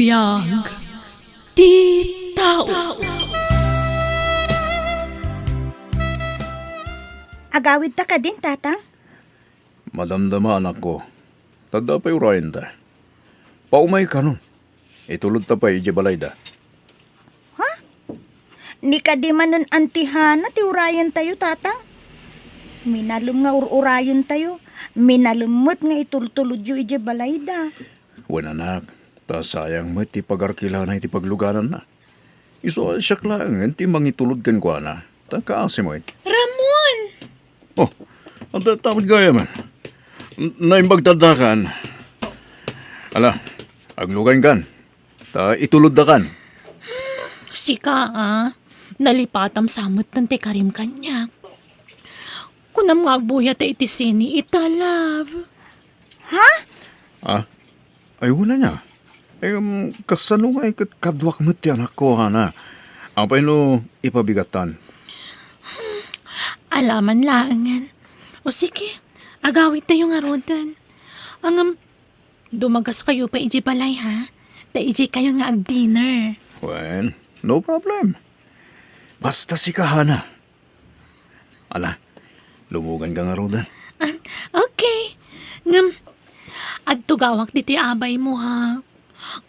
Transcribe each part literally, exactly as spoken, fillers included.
Biag ti tao. Agawidta kadin, Tatang? Madamdama, anakko. Ta adda pay urayenta. Paumaykanon. Itulodta pay idiay balayda. Ha? Ni kadi manen Auntie Hana ti urayentayo, Tatang? Minalem nga ur-urayentayo. Minalem met nga itultulodyo idiay balayda. Wen, anak, ta sayang met ti pagarkilana iti paglugananna. Isu a siak laengen ti mangitulod kenkuana. Ta kaasi met. Ramon! Oh, adda ta met gayamen. N-, naimbag ta addakan. Ala, aglugankan. Ta ituloddakan. Sika, a. Nalipatam sa metten ti karim kaniak. Kunam nga agbuyat iti sini ita, love. Ha? Ah? Ay, wala niya. Em, kasano nga iket kaduak met ti anakko, Hana? Apay no ipabigattan? Alaman laengen. O sige, agawidtayo ngaruden. Ngem, dumagaskayo pay idiay balay, ha? Ta idiaykayo nga ag-dinner. Well, no problem. Basta sika, Hana. Ala, lumuganka ngaruden. Ah, okay. Ngem, agtugawak ditoy abaymo, ha?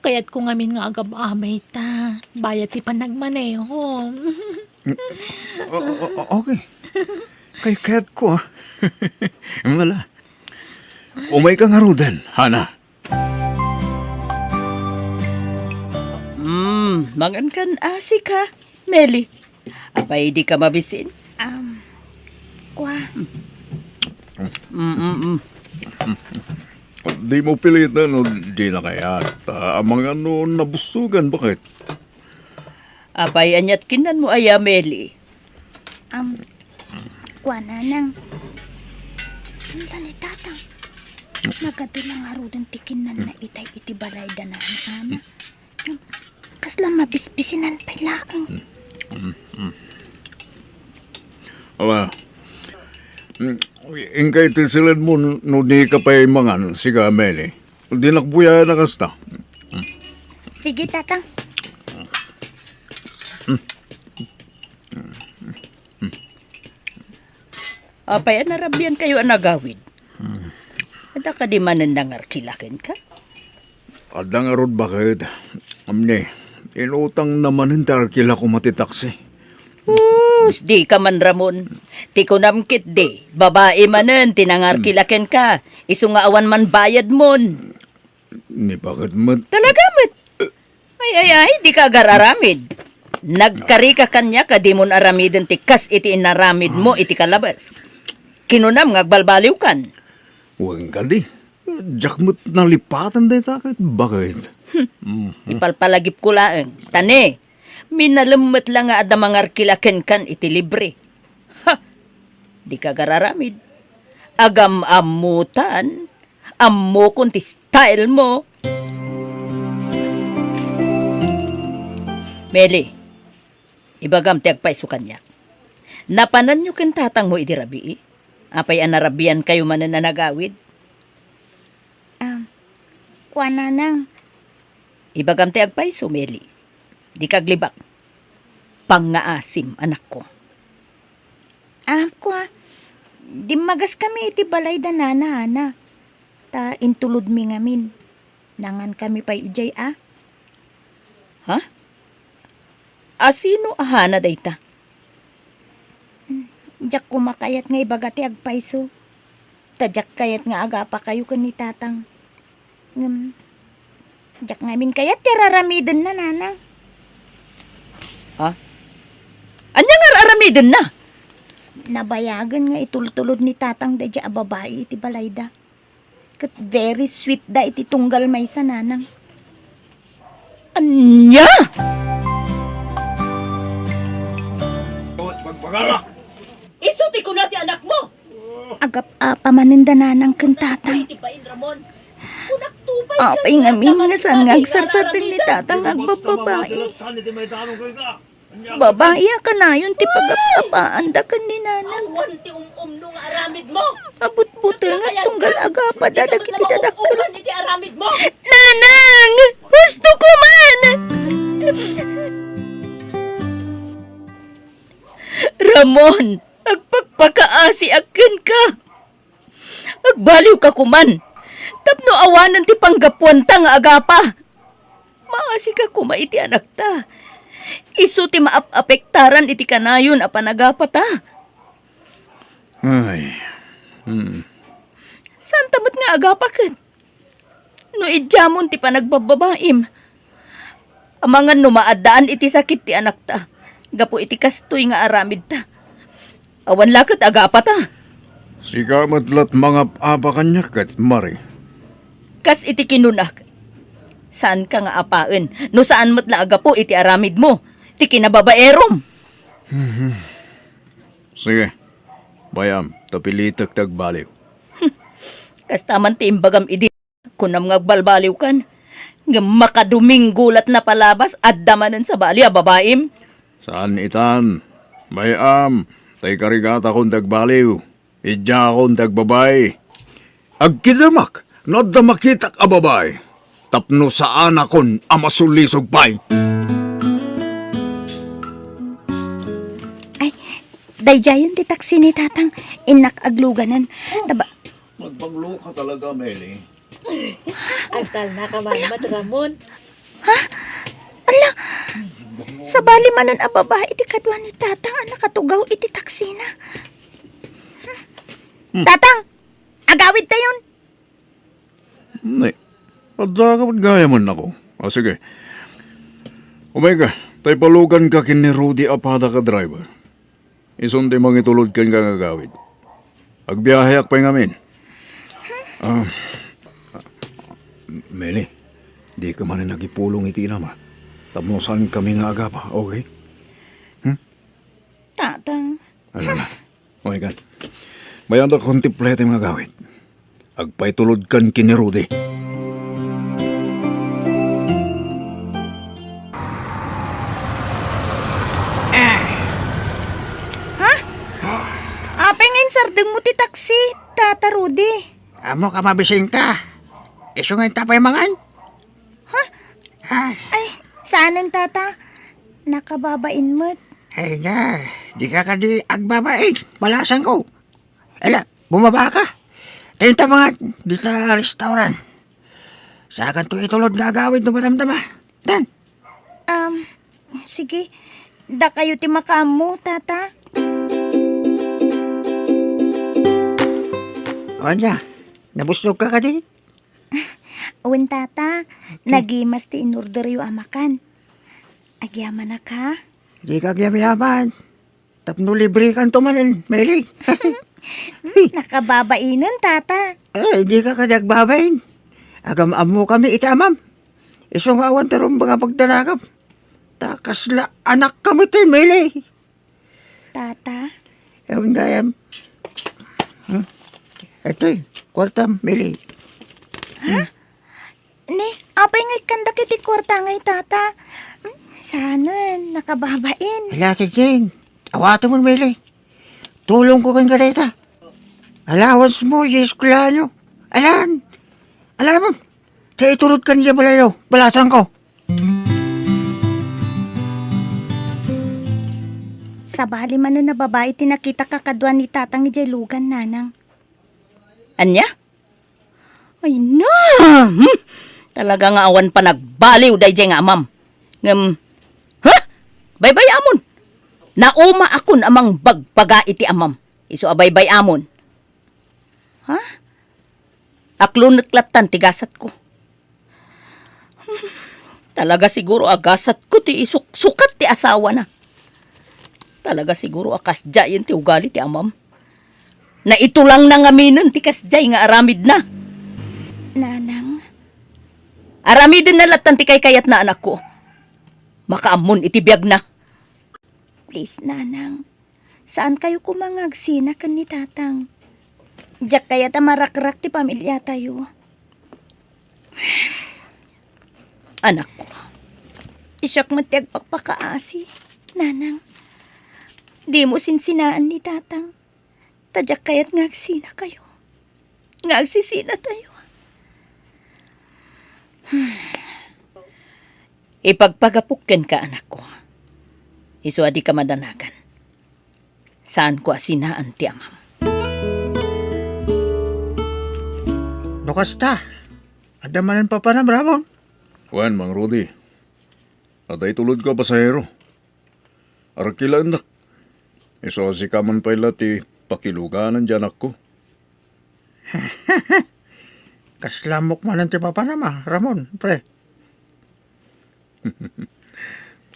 Kayatko ngamin nga agab-abayta. Bayat ti panagmaneho. O-, o-, o-, okay. Kay-, kayatko, ah. Wala. Umayka ngaruden, Hana. Mm, mangankan asi ka, Meli. Apay, dika mabisin? Um, kua. Mm, mm, mm. Dimo piliten no dina kayat. Ah, amangan no nabusogan, baket? Apay, aniat kinnanmo aya, Meli? Um, kua, Nanang. Ala ni Tatang. Nagadu la ngaruden ti kinnanna itay iti balayda nana, Ama. Kasla mabisbisinan pay laeng. Mm, mm. Ala. Mm, inkay ti siledmo no dika pay mangan, sika, Meli. Dinak buyaen a kasta. Sige, Tatang. Apay a narabiankayo a nagawid? Hmm. Adda kadi manen nangarkila kenka? Adda ngarud, baket. Amni, inutangna manen ti arkila koma ti taksi. Us, dika man, Ramon. Ti kunam ketdi, babai manen ti nangarkila kenka. Isu nga awan man bayadmon. Ni baket met. Talaga met. Ay, ay, ay, dika agar-aramid. Nagkarika kaniak a dimon aramiden ti kas iti inaramidmo iti kalabas. Kinunam nga agbalbaliwkan. Wen kadi. Diak met nalipatan dayta ket baket. Hmm. Mm. Ipalpalagipko laeng. Ta ne, minalem met la nga adda mangarkila kenkan iti libre. Ha! Dika agar-aramid. Agam-ammotan. Ammokon ti style mo. Meli, ibagam ti agpayso kaniak. Napananyo ken tatangmo idi rabii? Apay a narabiankayo manen a nagawid? Ah, kua, Nanang. Ibagam ti agpayso, Meli. Dika aglibak. Pangngaasim, anakko. Ah, kua, dimmagaskami iti balay da Nana Hana. Ta intulodmi ngamin. Nangankami pay idiay a. Ha? A sino a Hana dayta? Diak koma kayat nga ibaga ti agpayso. Ta diak kayat nga agapakayo ken ni Tatang. Ngem, diak ngamin kayat ti ar-aramidenna, Nanang. Ha? Ania nga ar-aramidenna? Nabayagen nga itultulod ni Tatang daydiay a babai iti balayda. Ket very sweet da iti tunggal maysa, Nanang. Ania? Isu ti kuna ti anakmo. Agap-apa manen da Nanang ken Tatang. Apay ngamin nga saan nga agsarsardeng ni Tatang nga agbabbabai. Babai a kanayon ti pagapkapaanda ken ni Nanang. Awan ti um-umno nga aramidmo. Abutbutenget tunggal agapada dagiti dadakkel. Uban iti aramidmo. Nanang! Husto ko man! Ramon, agpakpakaasiak kenka. Agbaliwka koman. Tapno awanen ti panggapuanta nga agapa. Maasika koma iti anakta. Isu ti maap-apektaran iti kanayon a panagapata. Ay. Hmm. Saanta met nga agapa ket? No idiamon ti panagbababaim, amangan no maaddaan iti sakit ti anakta, gapu iti kastoy nga aramidta. Awan la ket agapata. Sika met la't mangap-apa kaniak ket, Mari. Kas iti kinunak, saanka nga apaen no saan met la a gapu iti aramidmo ti kinababaerom. Mhm. Sige, bay-am, ta pilitek ti agbaliw. Kasta man ti imbagam idi. Kunam nga agbalbaliwkan, ngem makadominggo latna palabas, adda manen sabali a babaim. Saan itan, bay-am, ta ikarigatakon ti agbaliw. Idiakon ti agbabai. Agkidemak no adda makitak a babai, tapno saanakon a masulisog pay. Ay, daydiayen ti taksi ni Tatang. Innak agluganan. Taba- Nagpanglo ka talaga, Meli. Agtalna ka man, Mat Ramon. Ha? Ala, sabali manen a babai ti kadua ni Tatang a nakatugaw iti taksina. Hmm. Tatang, agawidtayon. Nay, adda ka gayam, anak ko. O, sige. Umay ka, ta ipaluganka ken ni Rudy a padak a driver. Isun ti mangitulod kenka nga agawid. Agbiaheak pay ngamin. Ah, Meli, dika manen agipulong iti inam, a. Tapno saankami nga agapa, okay? Hmm? Tatang. Ala na. Okay kan. Bay-amdak a kontemplaem nga agawid. Agpaitulodkan ken ni Rudy. Ha? Apay nga insardengmo ti taksi, Tata Rudy? Ammok a mabisinka. Isu nga inta pay mangan? Ha? Ay. Ay, saanen, Tata. Nakababain met. Ay na, dika kadi agbabain. Balasangko. Ala, bumaba ka. Tayo ta mga dita restaurant. Sakanto itulod nga agawid no madamdama. Dan. Um, sige. Dakayo ti makaammo, Tata. O ania, nabusog ka kadi? Wen, Tata. Okay. Nagimas ti inorderyo a makan. Agyamanak, ha? Dika agyamyaman. Tapno librekanto manen, Meli. Hmm, nakababainen, Tata. Eh, dika kadi agbabain. Agam-ammokami iti amam. Isu nga awan ti rumbeng a pagdanagam. Ta kasla anakkami ti, Meli. Tata? Awan gayam. Hmm? Itoy, kuartam, Meli. Ha? Ne, apay nga ikkanda iti kuarta nga itata? Hmm, saanen, nakababain. Ala, Jane, awatem, Meli. Tulongko kenka dayta. Allowance mo, yes, kulanyo. Alan, alam mo, ta itulod kan iya balayo, balasangko. Sabali manen a babai ti nakitak a kadua ni Tatang idiay lugan, Nanang. Ania? Ay na! Hmm! Talaga nga awan panagbaliw daydiay nga amam. Ngem, ha? Baybay-amon! Naumaakon a mangbagbaga iti amam. Isu a baybay-amon. Ha? Aklonek lattan ti gasatko. Hmm, talaga siguro a gasatko ti isuksukat ti asawana. Talaga siguro a kasdiayen ti ugali ti amam. Naitulangna ngaminen ti kasdiay nga aramidna. Nanang. Aramidenna lattan ti kaykayatna, anakko. Makaammon iti biagna. Please, Nanang. Saankayo koma nga agsina ken ni Tatang. Diak kayat a marakrak ti pamiliatayo. Anakko. Siak met ti agpakpakaasi. Nanang, dimo sinsinaan ni Tatang. Ta diak kayat nga agsinakayo. Nga agsisinatayo. Ipagpagapok kenka, anakko. Isu a dika madanagan. Saanko a sinaan ti amam. No kasta, adda manen papanam, Ramon? Wen, Mang Rudy. Adda itulodko a pasahero. Arkilaennak. Isu a sika man pay la ti pakiluganan ti anakko. Kasla ammok manen ti papanam, a, Ramon, pre.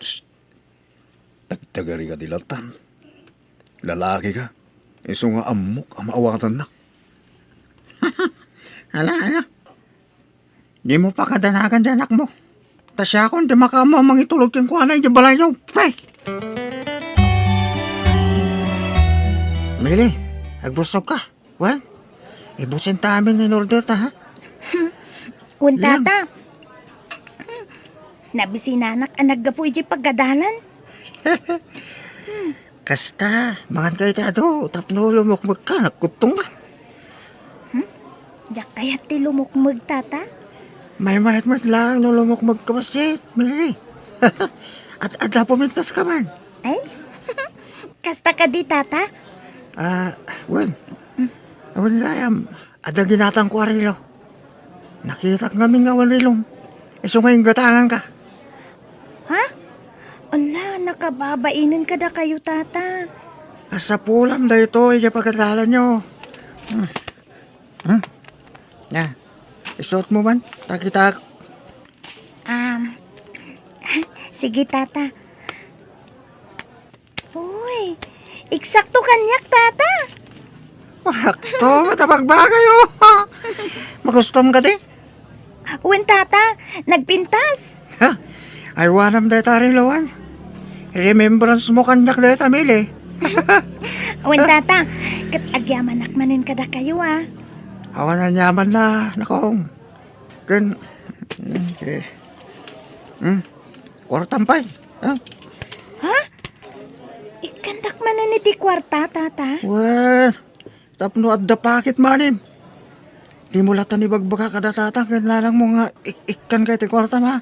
Psst. Tagtagarika ti latan. Lalaki ka. Isu nga ammok a maawatannak. Ala, ala. Dimo pakadanagan ti anakmo. Ta siakon ti makaammo a mangitulod kenkuana idiay balayyo. Pay! Mili, agbusog ka. Wen, ibusen ta amin in order ta, ha? Wen, Tata. Nabisinanak a naggapu idiay pagadalan. Kasta, mangan ka iti adu, tapno lumukmeg ka, nagkuttong ka. Hmm? Diak kayat ti lumukmeg, Tata? Maymayat met laeng no lumukmeg ka bassit, Mary. At adda pumintas ka man. Ay? Kasta kadi, Tata? Ah, wen. Wen gayam, adda ginatangko a relo. Nakitak ngamin nga awan relom. Isu nga inggatangan ka. Ha? Ala, nakababainen kadakayo, Tata. Kasapulam daytoy, idiay pagadalanyo. Hmm. Hmm? Na, isuot mo man, takitak. Um, sige, Tata. Uy, eksakto kaniak, Tata. Sakto, matapagbagay, oh. Magustom ka di? Wen, Tata, nagpintas. Ha? Aywanam dayta, Riloan. Remembrance mo kaniak dayta, Mili. Wen, Tata, ket agyamanak manen kadakayo, a. Awan aniaman la, nakong. Ken, okay. Hmm? Kuartam pay. Ha? Ha? Ikkandak manen iti kuarta, Tata? Wen, tapno adda pakit manen. Dimo latta ibagbaga kada tatang ken nanangmo nga ik-, ikkanka iti kuartam, ha?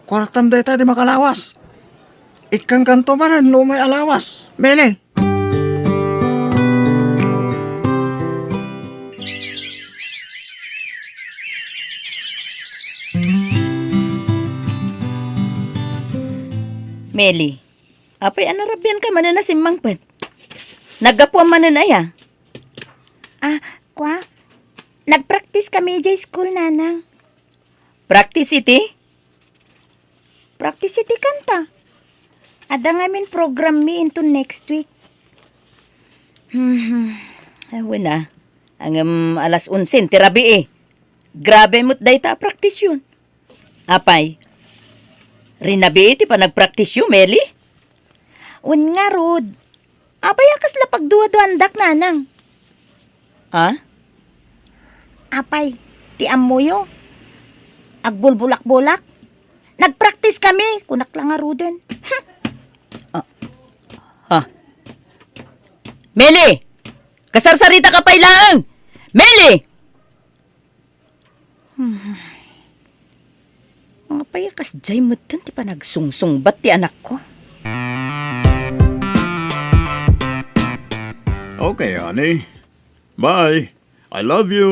Kuartam dayta ti makalawas. Ikkankanto manen no umay a lawas. Mili! Meli, apay a narabianka manen a simmangpet? Naggapuam manen aya? Ah, kwa? Nagpraktis kami idiay school, Nanang. Practice iti? Practice iti kanta. Adda ngamin program mi inton next week. Hmm, awan a. Ngem alas onse ti rabii. Grabe met dayta a practice-yon. Apay, rinabii ti panagpraktisyo, Meli? Wen ngarud, apay a kasla pagduaduandak, Nanang? Ha? Apay, ti ammoyo? Agbulbulakbulak? Nagpraktis kami, kunak la ngaruden. Ah, ha? Meli! Kasarsarita ka pay laeng! Meli! Hmm. Apay a kasdiay metten ti panagsungsungbat ti anakko? Okay, honey. Bye. I love you.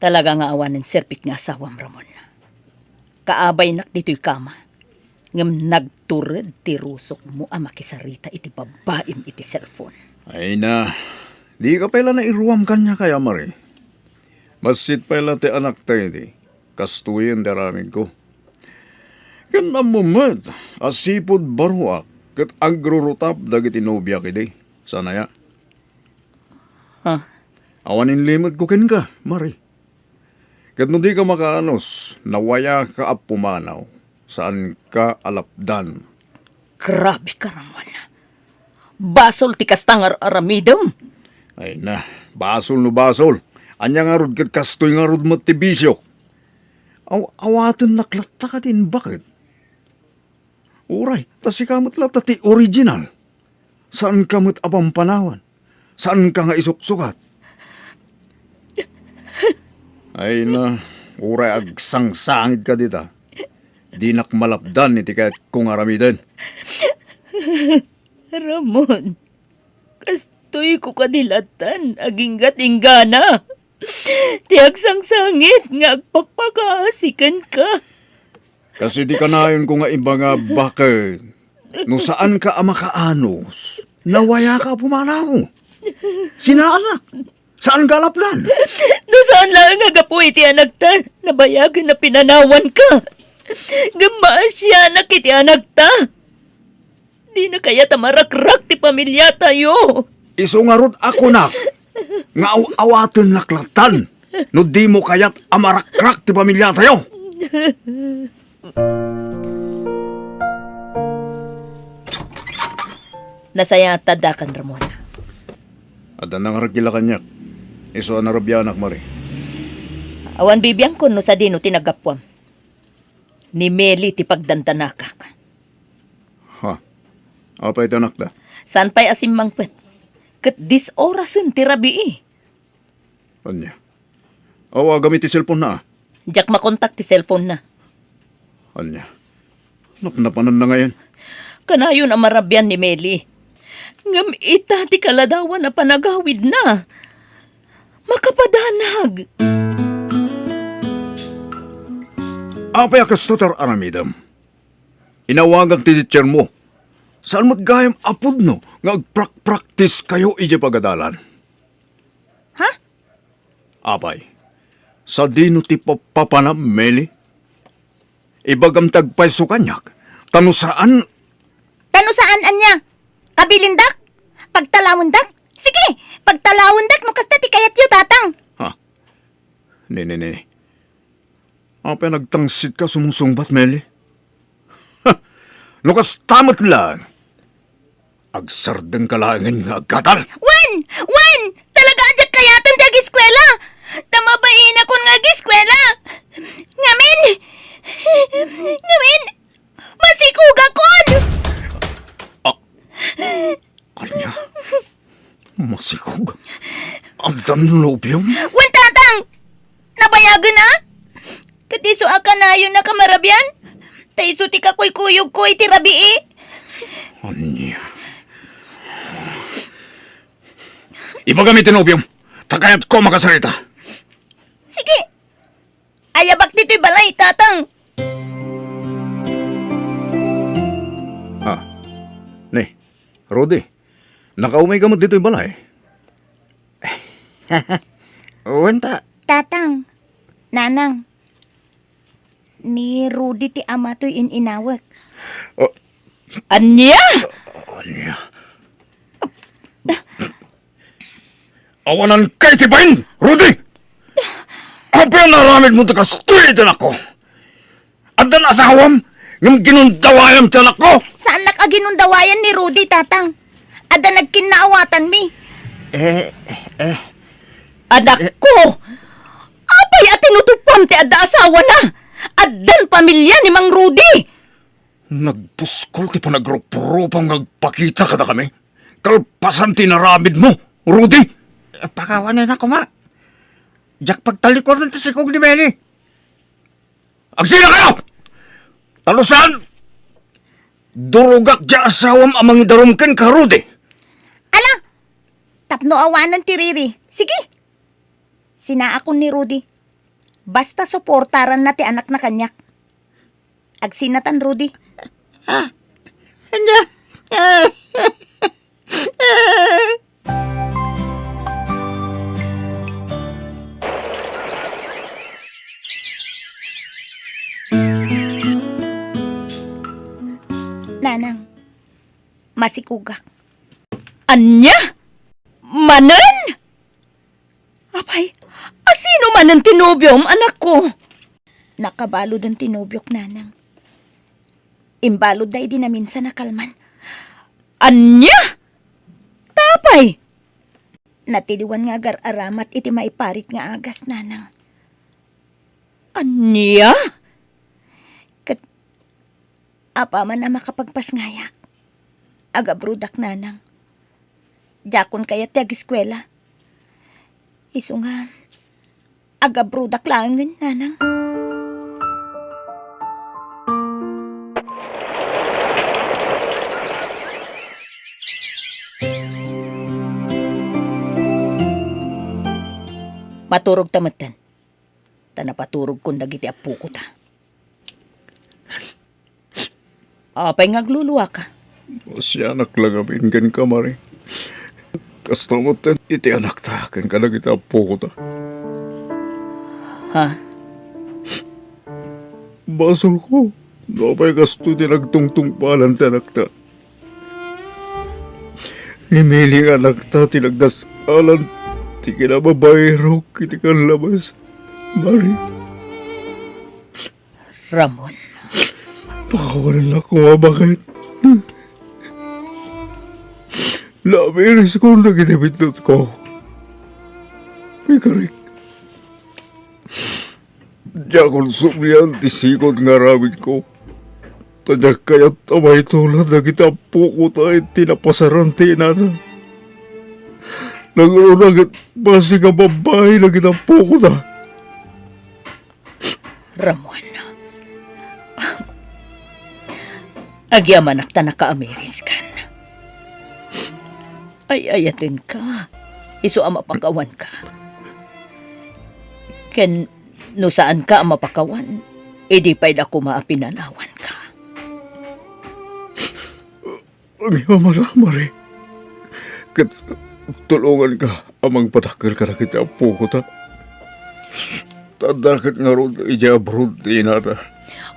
Talaga nga awanen serbik nga asawam, Ramon. Kaabaynak ditoy kama. Ngem nagtured ti rusokmo a makisarita iti babbaim iti cellphone. Ay na, dika pay la nairuam kaniak aya, Mari. Bassit pay la ti anakta idi, kastoyen ti aramidko. Ken ammom met a sipud baroak ket agrurutap dagiti nobiak idi. Saan aya? Ha? Awan inlimedko kenka, Mari. Ket no dika makaanus, nawayaka a pumanaw, saanka a lapdan. Grabe ka, Ramon. Basol ti kasta nga ar-aramidem. Ay na, basol no basol. Ania ngarud ket kastoy ngarud met ti bisio. Aw-, awatennak latta kadin, baket? Uray, ta sika met latta ti original. Saanka met a pampanawan. Saanka nga isuksukat. Ay na, uray agsangsangitka dita. Dinak malapdan iti kayatko nga aramiden. Ramon, kastoyko kadi lattan agingga-inggana ti agsangsangit nga agpakpakaasi kenka. Kas iti kanayonko nga ibaga, baket, no saanka a makaanus, nawayaka a pumanaw. Sinaanak, saanka a lapdan. No saan laeng a gapu iti anakta, nabayagen a pinanawanka. Ngem maasianak iti anakta. Dina kayat a marakrak ti pamiliatayo. Isu ngarud a kunak nga aw-awatennak lattan no dimo kayat a marakrak ti pamiliatayo. Nasayaat ta addakan, Ramon. Adda nangragila kaniak. Isu a narabianak, Mari. Awan bibiangkon no sadino ti naggapuam. Ni Meli ti pagdandanakak. Ha? Apay ti anakda? Saan pay a simmangpet? Ket dis orasen ti rabii. Ania? Awagam iti cellphone-na, a? Diak makontak ti cellphone-na. Ania? Napnapananna ngayen? Kanayon a marabian ni Meli. Ngem ita ti kaladawan a panagawidna. Makapadanag. Apay a kastoy ti ar-aramidem? Inawagak ti teacher-mo. Saan met gayam a pudno nga agprak-practice-kayo idiay pagadalan. Ha? Apay, sadino ti papapanam, Meli? Ibagam ti agpayso kaniak, ta no saan. Ta no saan ania? Kabilindak? Pagtalawendak? Sige, pagtalawendak no kasta ti kayatyo, Tatang. Ha? Ni, ni, ni. Apay nagtangsit ka sumusungbat, Meli? Ha! No kasta met laeng, agsardengka laengen nga aggatal. Wen! Wen! Talaga a diak kayaten ti ageskuela! Ta mabainakon nga ageskuela! Ngamin! Ngamin! Masikogakon! Ah, ania? Masikog? Addan nobiom? Wen, Tatang! Nabayagen a? Ket isu a kanayon a kamarabian? Ta isu ti kakuykuyogko iti rabii. Ania? Ibagam iti nobiom, ta kayatko a makasarita. Sige. Ayabak ditoy balay, Tatang. Ah, ni, Rudy, nakaumay ka met ditoy balay? Wen ta. Tatang, Nanang, ni Rudy ti ama toy in-inawek. Oh. Ania? Ania? Awanan kay ti bain, Rudy! Apay a naaramidmo ti kastoy iti anakko? Addan asawam, ngem ginundawayam ti anakko? Saannak a ginundawayan ni Rudy, Tatang. Adda nagkinnaawatanmi. Eh, eh. Anakko! Apay a tinutupam ti adda asawana? Addan pamilia ni Mang Rudy! Nagbuskol ti panagruprupam nga agpakita kadakami. Kalpasan ti inaramidmo, Rudy! Pakawanennak koma. Diak pagtalikuran ti sikog ni Meli. Agsinakayo! Ta no saan, durogak diay asawam a mangidarum kenka, Rudy. Ala! Tapno awanen ti riri. Sige. Sinaakon ni Rudy. Basta suportaranna ti anakna kaniak. Agsinatan, Rudy. Ah, ania? Nanang, masikogak. Ania? Manen? Apay, asino manen ti nobiom, anakko? Nakabaluden ti nobiok, Nanang. Imbaludda idi naminsan a kalman. Ania? Ta apay? Natiliwan nga agar-aramat iti maiparit nga agas, Nanang. Ania? Ket Apaman a makapagpasngayak. Agabrodak, nanang. Diakon kayat ti agiskuela. Isu nga, agabrodak laengen, nanang. Maturog ta metten. Ta napaturogkon dagiti appokota. Apay nga agluluaka? Masianak la ngamin kenka, Mari. Kasta met iti anakta ken kadagiti appokota. Ha? Basolko no apay kastoy ti nagtungtungpalan ti anakta. Namili nga anakta ti nagdasalan ti kinababairok iti kallabas, Mari. Ramon. Pakawanennak koma baket. Naamiriskon dagiti biddutko. Pikarik. Diakon sublian ti sigud nga aramidko. Ta diak kayat a maitula dagiti appokota iti napasaran ti inana. Nangruna ket bassit nga babbai dagiti appokota. Ramon, agyamanak ta nakaamiriskan. Ay-ayatenka, isu a mapakawanka. Ken no saanka a mapakawan, idi pay da koma a pinanawanka. Agyamanak, Mari. Ket tulonganka a mangpadakkel kadagiti appokota. Ta adda ket ngarud idiay abroad ti inana.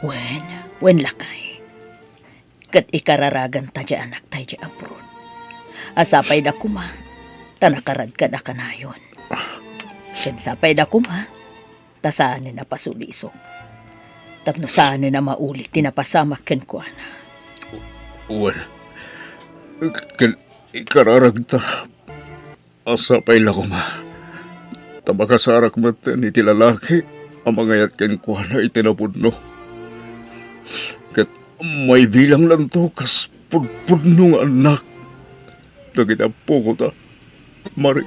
Wen, wen, lakay. Ket ikararaganta ti anakta idiay abroad. A sapay da koma, ta nakaradkada kanayon. Ken sapay da koma, ta saanen a pasulisok. Tapno saanen a mauli ti napasamak kenkuana. Wen, ket ikararagta a sapay la koma ta makasarak metten iti lalaki a mangayat kenkuana iti napudno. Ket maibilanglanto kas pudpudno nga annak dagiti appokota. Mari.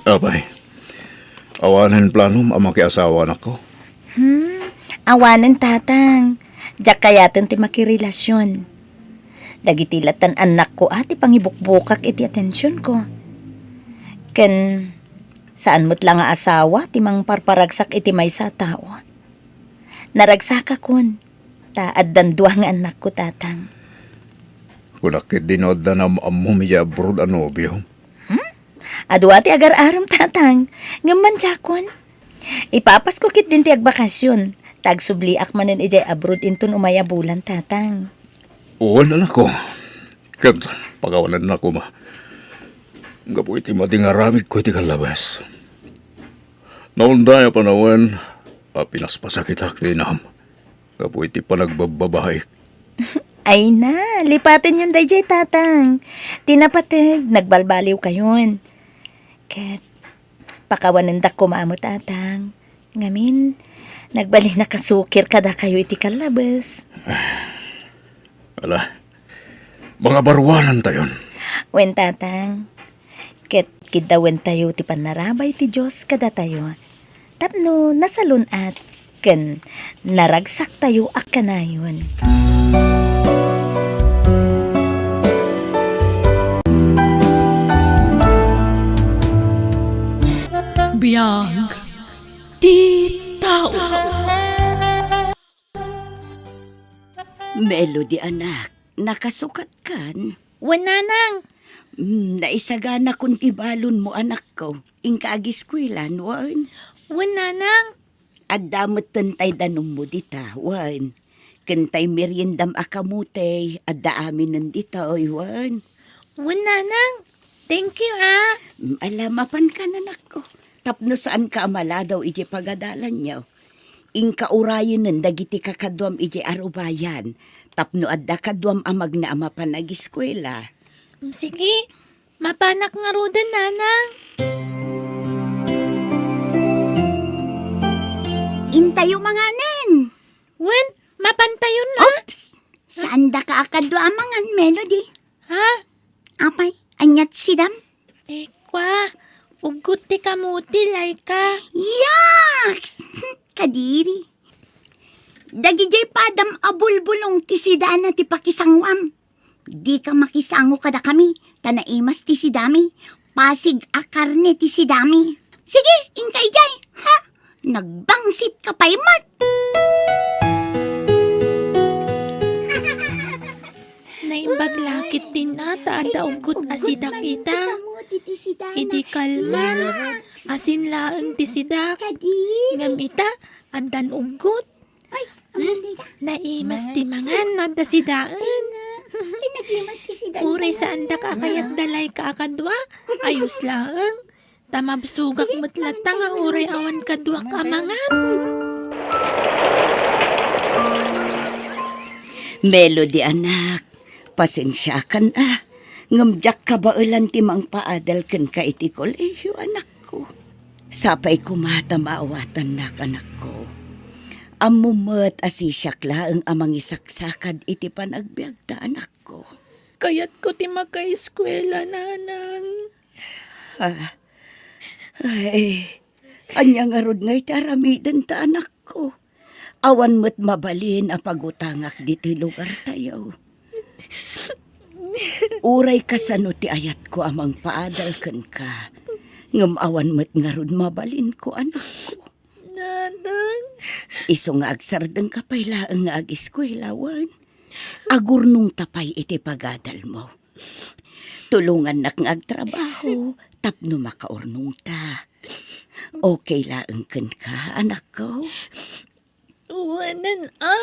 Apay, awanen planom a makiasawa, anakko? Hmm, awanen, tatang. Diak kayaten ti makirelasion. Dagiti lattan annakko a ti pangibukbukak iti atensionko. Ken saan met la nga asawa ti mangparparagsak iti maysa a tao. Naragsakakon, ta addan dua nga annakko, tatang. Kunak ketdi no adda naam-ammom idiay abroad a nobio. Hmm? Adua ti agar-arem, tatang. Ngem mandiakon. Ipapasko ketdin ti agbakasion, ta agsubliak manen idiay abroad inton umay a bulan, tatang. Wen, anakko. Ket pakawanennak koma. Gapu iti madi nga aramidko iti kallabas. Naunday a panawen a pinaspasakitak ti inam gapu iti panagbabbabaik. Ay na, lipatenyon daydiay, tatang. Ti napateg, nagbalbaliwkayon. Ket pakawanendak koma met, tatang. Ngamin, nagbalin a kasukir kadakayo iti kallabas. Ala, mangabaruanantayon. Wen, tatang. Ket kiddawentayo ti pannarabay ti Dios kadatayo tapno nasalun-at ken naragsaktayo a kanayon. Biag ti tao. Melody, anak, nakasukatkan? Wen, nanang. Hmm, naisaganakon ti balonmo, anakko. Inka agiskuelan, wen? Wen, nanang. Adda metten tay danummo dita, wen? Ken tay meriendam a kamote, adda aminen ditoy, wen? Wen, nanang. Thank you, a. Mm, ala, mapankan, anakko. Tapno saanka a maladaw idiay pagadalanyo. Inka urayenen dagiti kakaduam idiay arubayan, tapno adda kaduam a magna a mapan agiskuela. Sige, mapanak ngaruden, Nanang. Intayo manganen. Wen, mapantayon na. Oops! Saandaka a kadua a mangan, Melody. Ha? Apay, ania ti sidam? Eh, kwa, uggot ti kamuti, Laika. Yaks! Kadiri. Dagidiay padam a bulbulong ti sidana ti pakisanguam. Dika makisango kadakami, ta naimas ti sidami. Pasig a karne ti sidami. Sige, inka idiay, ha? Nagbangsit ka pay met. Naimbag la ketdin a ta adda uggot a sidak ita. Idi kalman, asin laeng ti sidak. Ngem ita, addan uggot. Ay, hmm? Naimas ti mangan no adda sidaen. Ay, nagimas ti sidaen. Uray saandak a kayat da Laika a kadua, ayos laeng. Ta mabsogak met latta nga uray awan kaduak a mangan. Melody, anak, pasensiakan a, ngem diak kabaelan ti mangpaadal kenka iti kolehiyo, anakko. Sapay koma ta maawatannak, anakko. Ammom met a sisiak laeng a mangisaksakad iti panagbiagta, anakko. Kayatko ti makaeskuela, Nanang. Ah. Ay, ania ngarud ngay ti aramidenta, anakko? Awan met mabalin a pagutangak ditoy lugartayo. Uray kasano ti ayatko a mangpaadal kenka, ngem awan met ngarud mabalinko, anakko. Nanang. Isu nga agsardengka pay laeng nga ageskuela wen. Agurnongta pay iti pagadalmo. Tulongannak nga agtrabaho tapno makaurnongta. Okay laeng kenka, anakko? Wen a,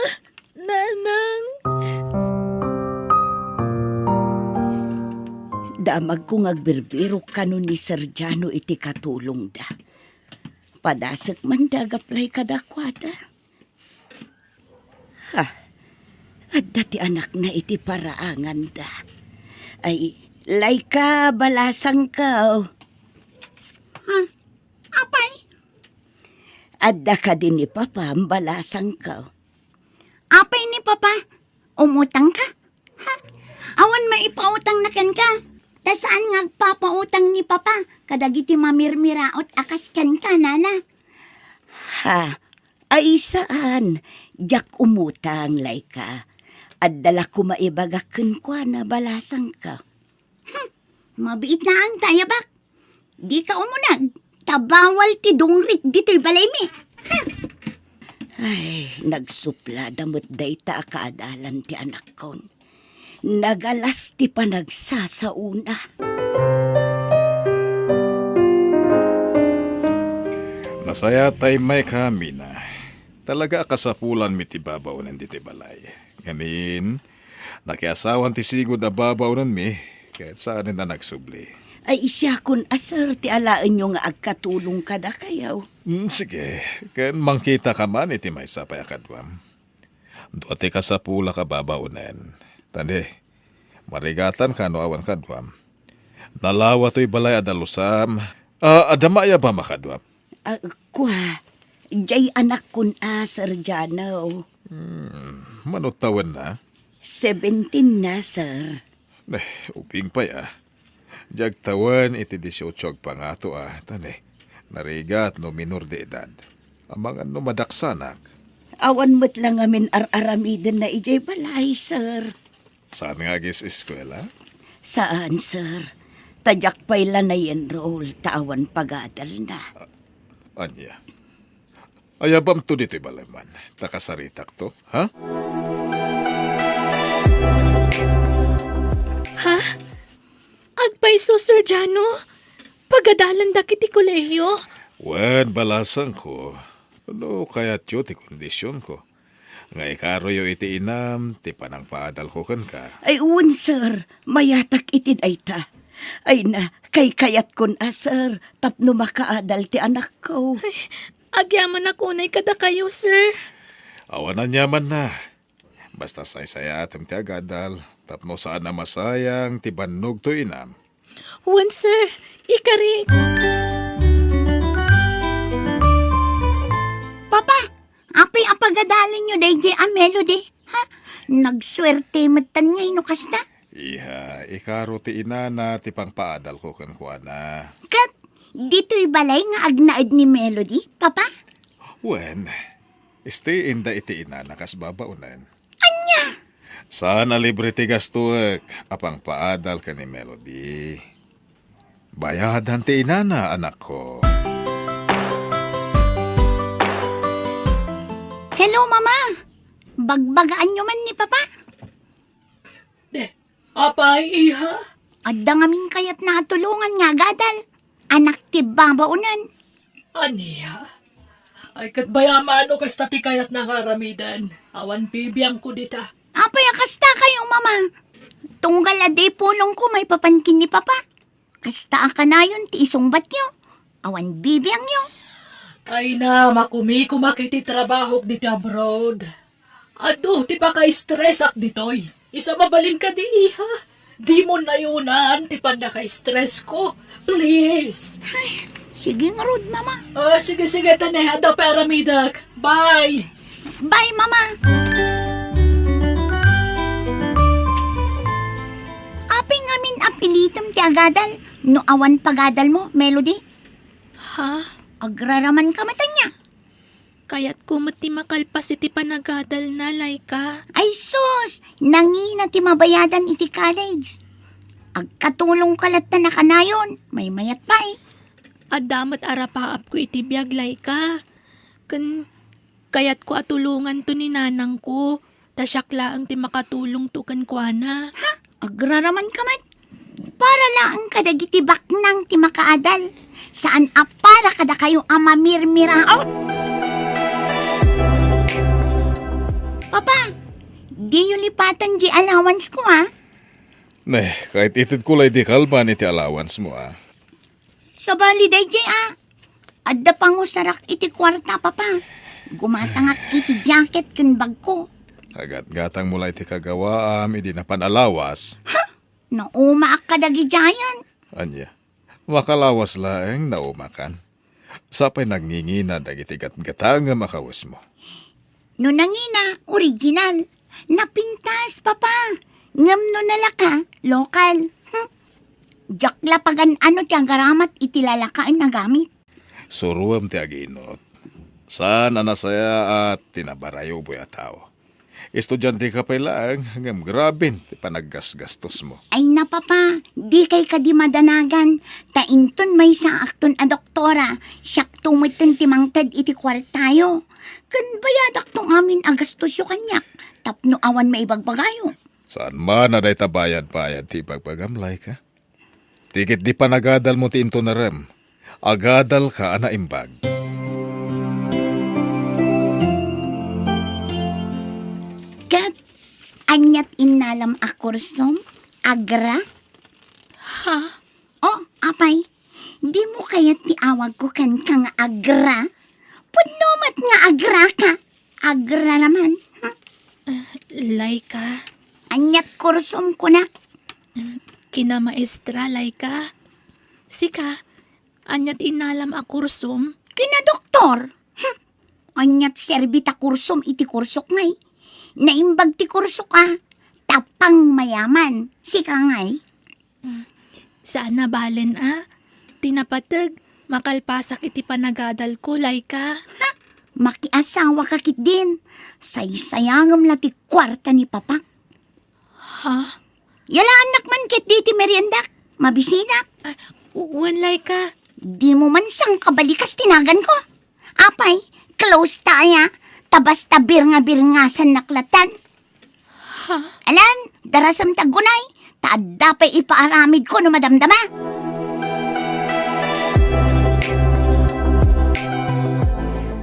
Nanang. Damagko nga agbirbirok kano ni Sir Jano iti katulongda. Padasek man da gaplay kadakuada. Ha, adda ti anakna iti paraanganda. Ay, Laika, balasangko. Ha? Apay? Adda kadi ni Papam, balasangko. Apay ni Papa? Umutangka? Ha? Awan maipautangna kenka. Ta saan nga agpapautang ni Papa kadagiti mamirmiraot a kas kenka, Nana. Ha? Ay, saan. Diak umutang, Laika. Adda la koma ibagak kenkuana, balasangko. Hmm, mabiit laeng ta ayabak. Dika umuneg, ta bawal ti dungrik ditoy balaymi. Hmm. Ay, nagsuplada met dayta a kaadalan ti anakkon. Nagalas ti panagsasaona. Nasayaat ta immayka, Mina. Talaga a kasapulanmi ti babaonen ditoy balay. Ngamin, nakiasawan ti sigud a babaonenmi, ket saanen a nagsubli. Ay, siakon a, sir, ti alaenyo nga agkatulong kadakayo. Mm, sige, ken mangkitaka man iti maysa pay a kaduam. Dua ti kasapulak a babaonen. Tani, marigatanka no awan kaduam. Nalawa toy balay a dalusam. Ah, adda maayabam a kaduam? Ah, kua, jay anakkon a, Sir Jano. Hmm, mano tawenna? Seventeen na, sir. Eh, ubing pay, ah. Diak tawen iti dieciocho agpangato, ah, tani. Narigat no minor de edad. Amangan no madaksanak. Awan met la ngamin ar-aramidenna idiay balay, sir. Saan nga agis-eskuela? Saan, sir. Ta diak pay la na-enroll ta awan pagadalna. Ah, ania? Ayabamto ditoy balayman, ta kasaritakto, ha? Ha? Agpayso, Sir Jano? Pagadalandak iti kolehiyo? Wen, balasangko, no kayatyo ti kondisionko. Nga ikaroyo iti inam ti panangpaadalko kenka. Ay, wen, sir. Mayatak iti dayta. Ay na, kaykayatkon a, sir, tapno makaadal ti anakko. Ay, agyamanak unay kadakayo, sir. Awan aniamanna. Basta saysayaatem ti agadal, tapno saan a masayang ti bannogto, inam. Wen, sir. Ikarik. Papa, apay a pagadalenyo daydiay a Melody? Ha? Nagsuerte metten ngay no kasta? Iha, ikaro ti inana ti pangpaadalko kenkuana. Ket ditoy balay nga agnaed ni Melody, Papa? Wen, stay inda iti inana kas babaonen. Ania? Saan a libre ti gastoek a pangpaadal ken ni Melody. Bayadan ti inana, anakko. Hello, Mama. Bagbagaanyo man ni Papa? De, apay, iha? Adda ngamin kayatna a tulongan nga agadal. Anak ti babaonen. Ania? Ay, ket bayamano kasta ti kayatna nga aramiden. Awan bibiangko dita. Apay a kasta kayo, Mama? Tunggal a di pulongko maipapan ken ni Papa. Kasta a kanayon ti isungbatyo. Awan bibiangyo. Ay na, makumikumak iti trabahok ditoy abroad. Adu ti paka-stress ak ditoy. Isu a mabalin kadi, iha. Dimo nayunan ti pannaka-stress ko. Please. Ay, sige ngarud, Mama. Ah, sige, sige, tane. Adda pay aramidek. Bye. Bye, Mama. Apay ngamin a pilitem ti agadal no awan pagadalmo, Melody? Ha? Agraraman ka met ania? Kayatko met ti makalpas iti panagadalna, Laika. Ay sus! Nangina ti mabayadan iti college. Agkatulongka latta a kanayon, maymayat pay. Adda met arapaapko iti biag, Laika. Ken kayatko a tulonganto ni nanangko. Ta siak laeng ti makatulongto kenkuana. Ha? Agraraman ka met? Para laeng kadagiti baknang ti makaadal. Saan a para kadakayo a mamirmiraot. Papa, diyo lipaten di allowance ko, ha? Ne, kaited ko lay di kalban iti allowance mo, ha? Sabali daydiay a, adda pangusarak iti kuarta, Papa. Gumatangak iti jacket ken bagko. Agatgatang mo la iti kagawaam idi napan a lawas. Ha? Naumaak kadagidiayen. Ania? Makalawas laeng naumakan. Sapay nangingina dagiti gatgatangem a kawesmo. No nangina, original. Napintas, Papa. Ngem no nalaka, lokal. Hmm. Diak la pagan-ano ti agaramat iti lalakaen a gamit. Suroem ti aginot. Saan a nasayaat ti nabarayoboy a tao. Estudiante ka pay laeng, ngem graben ti panaggasgastos mo. Ay na, Papa, dikay kadi madanagan, ta inton maysaakton a doktora, siakto metten ti mangted iti kuartayo. Ken bayadakto ngamin a gastosyo kaniak, tapno awan maibagbagayo. Saan man a dayta bayad-bayad ti ibagbagam, Laika? Ti ket di panagadalmo ti intunarem, agadalka a naimbag. Ket aniat innalam a kursom, Agra? Ha? Oh, apay, dimo kayat ti awagko kenka nga Agra? Pudno met nga agraka. Agraraman, ha? Ah, Laika. Aniat kursom kunak? Kinamaestra, Laika. Sika, aniat innalam a kursom? Kinadoktor. Hm. Aniat serbi ta kursom iti kursok ngay? Naimbag ti kursok a, tapang mayaman. Sika ngay? Mm. Saan a balen a. Ti napateg, makalpasak iti panagadalko, Laika. Ha? Makiasawaka ketdin. Saysayangem la ti kuarta ni Papak. Ha? Yalaannak man ketdi ti meriendak. Mabisinak. Ah, wen, Laika. Dimo man sangkabalikas ti naganko. Apay, close ta aya. Ta basta birnga-birngasannak latan. Ha? Alan, darasem ti aggunay, ta adda pay ipaaramidko no madamdama.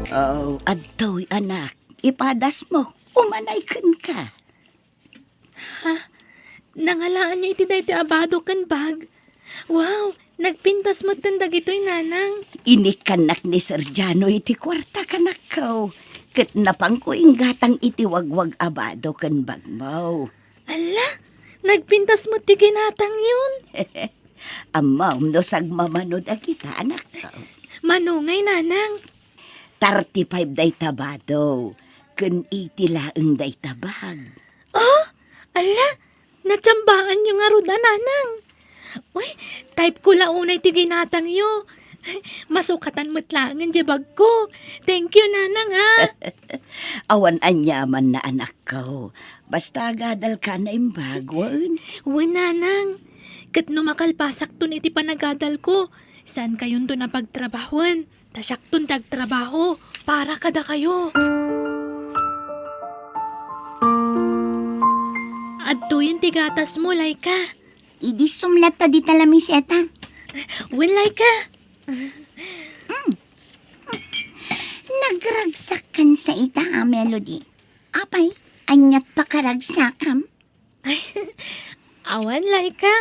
Oh, adtoy, anak, ipadasmo, umanay kenka. Ha? Nangalaanyo iti daytoy a bado ken bag? Wow! Nagpintas metten dagitoy, nanang. Inikkannak ni Sergiano iti kuarta, kanakko. Ket napanko inggatang iti wagwag a bado ken bagmo. Alla! Nagpintas met ti ginatangyon. Ammom no sagmamano dagita, anakko. Mano ngay, nanang? Thirty-five dayta bado, ken eighty laeng dayta bag. Oh, ala, natsambaanyo ngarud a, nanang. Uy, type ko la unay ti ginatangyo. Masukatan met laengen diay bagko. Thank you, nanang, ha. Awan aniamanna, anakko. Basta agadalka a naimbag, wen? Wen, nanang. Ket no makalpasakton iti panagadalko, saankayonton a pagtrabahoen. Ta siakton ti agtrabaho para kadakayo. Adtoyen ti gatasmo, Laika. Idi sumlat ta dita lamiseta. Wen, Laika. Mm. Nagragsakkan sa ita a Melody. Apay, aniat pakaragsakam? Ay, awan, Laika.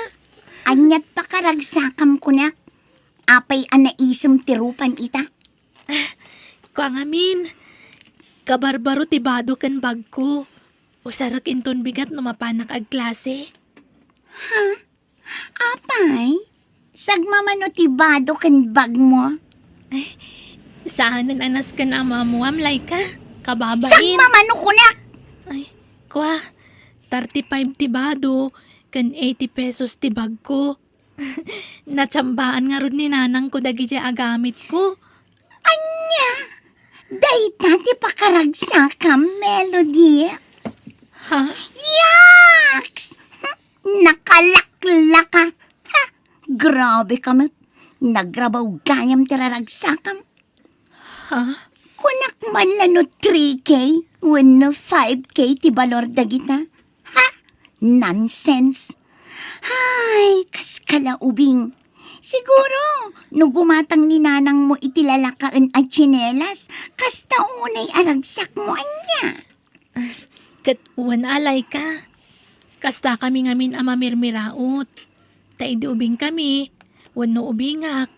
Aniat pakaragsakam kunak? Apay a naisem ti rupam ita? Kua ngamin, kabarbaro ti bado ken bagko. Usarek inton bigat no mapanak agklase. Ha? Apay? Sagmamano ti bado ken bagmo? Ay, saanen a nasken a maammuam, Laika. Kababain. Sagmamano kunak! Ay, kua, thirty-five ti bado, ken eighty pesos ti bagko. Natsambaan ngarud ni nanangko dagidiay agamitko. Ania? Dayta ti pakaragsakam, Melody? Ha? Yaks! Nakalaklaka! Ha? Grabe ka met. Nagrabaw gayam ti raragsakam. Ha? Kunak man la no three K wenno five K ti balor dagita? Ha? Nonsense! Hay, kas kalaubing! Siguro, no gumatang ni nanangmo iti lalakaen a tsinelas, kasta unay a ragsakmo ania? Ket wen, Laika, kasta kami ngamin a mamirmiraot. Ta idi ubingkami, wenno ubingak,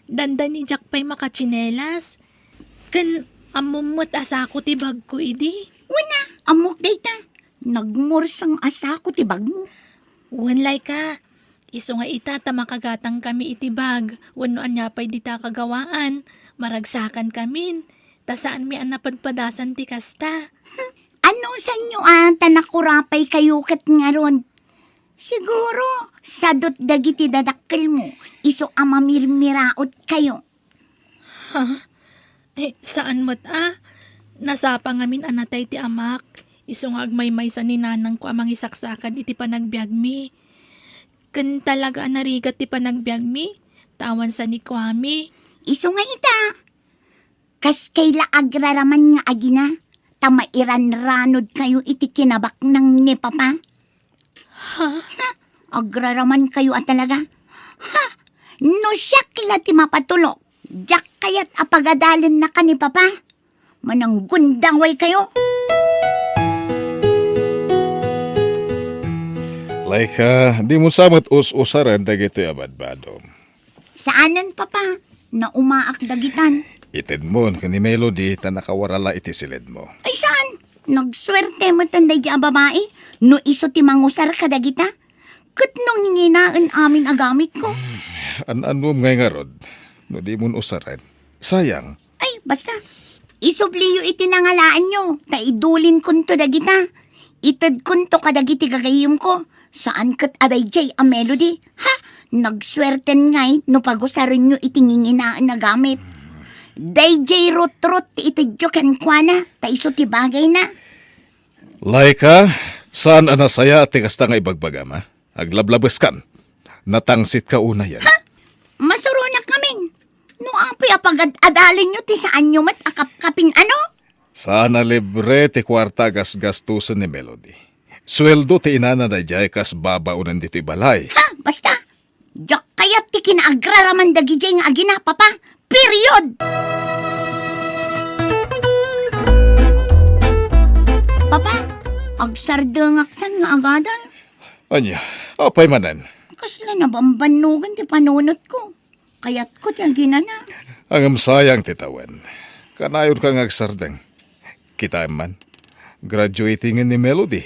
dandani diak pay makatsinelas. Ken ammom met a sako ti bagko idi. Wen a, ammok dayta. Nagmurseng a sako ti bagmo. Wen, Laika, isu nga ita ta makagatangkami iti bag wenno ania pay dita kagawaan, maragsakankamin, ta saanmi a napadpadasan ti kasta. Anusanyo a ta nakurapaykayo ket ngarud? Siguro, sadut dagiti dadakkelmo, isu a mamirmiraotkayo. Ha? Eh, saan met a? Nasapa ngamin a natay ti amak, isu nga agmaymaysa ni nanangko a mangisaksakad iti panagbiagmi. Ken talaga a narigat ti panagbiagmi, ta awan sanikuami. Isu nga ita, kaskay la agraraman nga agina, ta mairanranodkayo iti kinabaknang ni Papa. Ha? Ha? Agraramankayo a talaga? Ha? No siak la ti mapatulok, diak kayat a pagadalennaka ni Papa. Mananggundawaykayo. Laika, dimo sa met us-usaren dagitoy a badbadom. Saanen, Papa. Naumaak dagitan. Itedmon ken ni Melody ta nakawarala iti siledmo. Ay, saan? Nagsuerte meten daydi a babai no isu ti mangusar kadagita. Ket no nginginaen amin a gamitko. An-annom ngay ngarud no dimon usaren. Sayang. Ay, basta. Isubliyo iti nangalaanyo, ta idulinkonto dagita. Itedkonto kadagiti gagayyemko. Saan ket a daydiay a Melody. Ha? Nagsuerten ngay no pagusarenyo iti nginginaen a gamit. Daydiay rutrut ti itedyo kenkuana, ta isu ti bagayna. Laika, saan a nasayaat ti kasta nga ibagbagam, a? Aglablabeskan. Natangsitka unayen. Ha? Masuronak ngamin. No apay a pagad-adalinyo ti saanyo met a kapkapin, ano? Saan a libre ti kuarta a gasgastosen ni Melody. Sueldo ti inana daydiay kas babaonen ditoy balay. Ha? Basta, diak kayat ti kinaagraraman dagidiay nga agina, Papa. Period! Papa, agsardengak san nga agadal. Ania, apay manen? Kasla nabambannogan ti panunotko. Kayatko ti aginana. Ngem sayang ti tawen. Kanayonka nga agsardeng. Kitaem man, graduating ni Melody.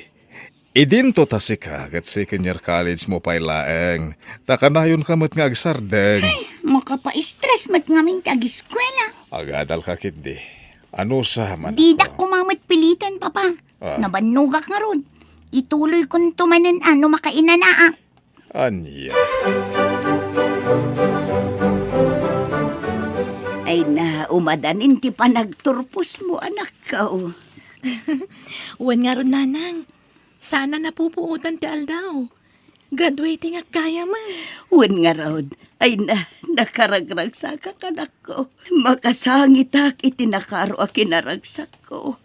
Idinto ta sika ket second year college mo pay laeng. Ta kanayonka met nga agsardeng. Ay, makapaistres met ngamin ti agiskwela. Agadalka ketdi. Anusa man. Didak koma met piliten, Papa. Ah. Nabannogak ngarud. Ituloykonto manen a no makainanaak. Ania? Ay na, umadanin ti panagturposmo, anakko. Wen ngarud, Nanang. Saan a napupuotan ti aldaw. Graduatingak gayam. Wen ngarud, ay na, nakaragragsakak, anakko. Makasangitak iti nakaro a kinaragsakko.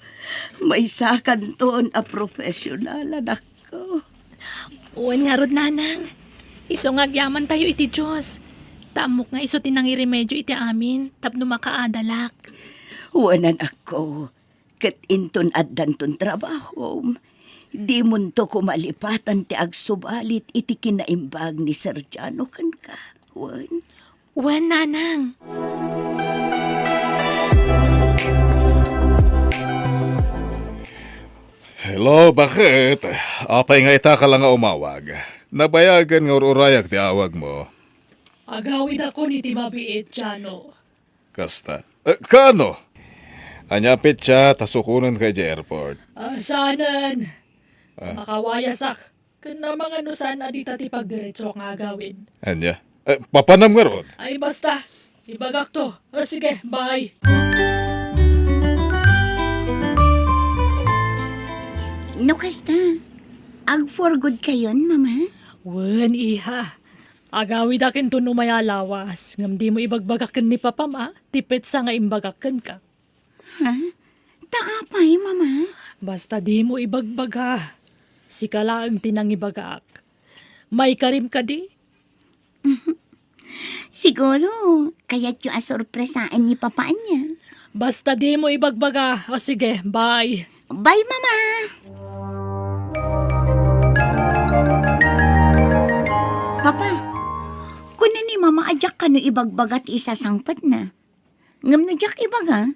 Maysakanton a profesional, anakko. Wen ngarud, Nanang. Isu nga agyamantayo iti Dios. Ta ammok nga isu ti nangiremedio iti amin tapno makaadalak. Wen, anakko, ket inton addanton trabahom, dimonto koma lipatan ti agsubalit iti kinaimbag ni Sergiano kenka. Wen? Wen, Nanang. Hello, bakit? Apay nga ita ka la nga umawag? Nabayagen nga ur-urayak ti awagmo. Agawidakon iti mabiit, Jano. Kasta. Eh, kaano? Ania a petsa ta sukonenka idiay airport? Ah, saanen. Ah. Makawayasak. Ken amangan no saan a dita ti pagdiretso nga agawid. Ania? Eh, papanam ngarud? Ay, basta. Ibagakto. O, sige, bye. No kasta, ag-for good kayon, Mama? Wen, iha. Agawidak inton umay a lawas, ngem dimo ibagbaga ken ni Papam a ti petsa nga imbagak kenka. Ha? Ta apay, Mama? Basta dimo ibagbaga. Sika laeng ti nangibagaak. Maikarim kadi? Siguro, kayatyo a sorpresaen ni Papa ania. Basta dimo ibagbaga. O sige, bye. Bye, Mama! Papa, kuna ni Mama a diak kano ibagbaga ti isasangpetna. Ngem no diak ibaga,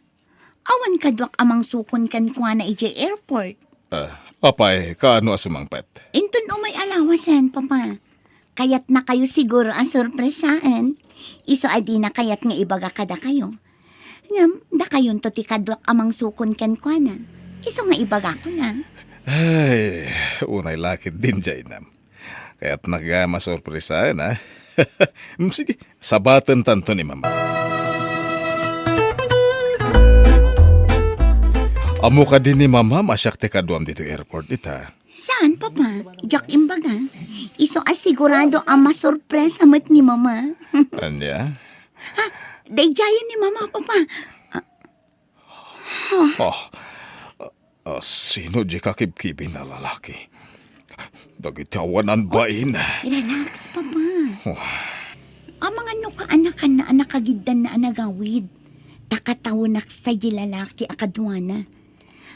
awan kaduak a mangsukon kenkuana idiay airport. Ah, apay, kaano a sumangpet? Inton umay a lawasen, Papa. Kayatnakayo siguro a sorpresaen. Isu a dina kayat nga ibaga kadakayo. Ngem, dakayonto ti kaduak a mangsukon kenkuana. Isu nga ibagakon a. Ay, unay la ketdin, Jainam. Kayatnak gayam a sorpresaen, a. Mm, sige, sabatentanto ni Mama. Ammo kadi ni Mama a siak ti kaduam ditoy airport ita? Saan, Papa. Diak imbaga. Isu a sigurado a masorpresa met ni Mama. Ania? Ha? Daydiayen ni Mama, Papa. Ah. Ha? Ah, sino di kakibkibin a lalaki? Dagiti awanan bain. Oops, relax, Papa. Oh. Amangan no kaanakanna a nakagiddanna a nagawid. Ta katawenak sa di lalaki a kaduana.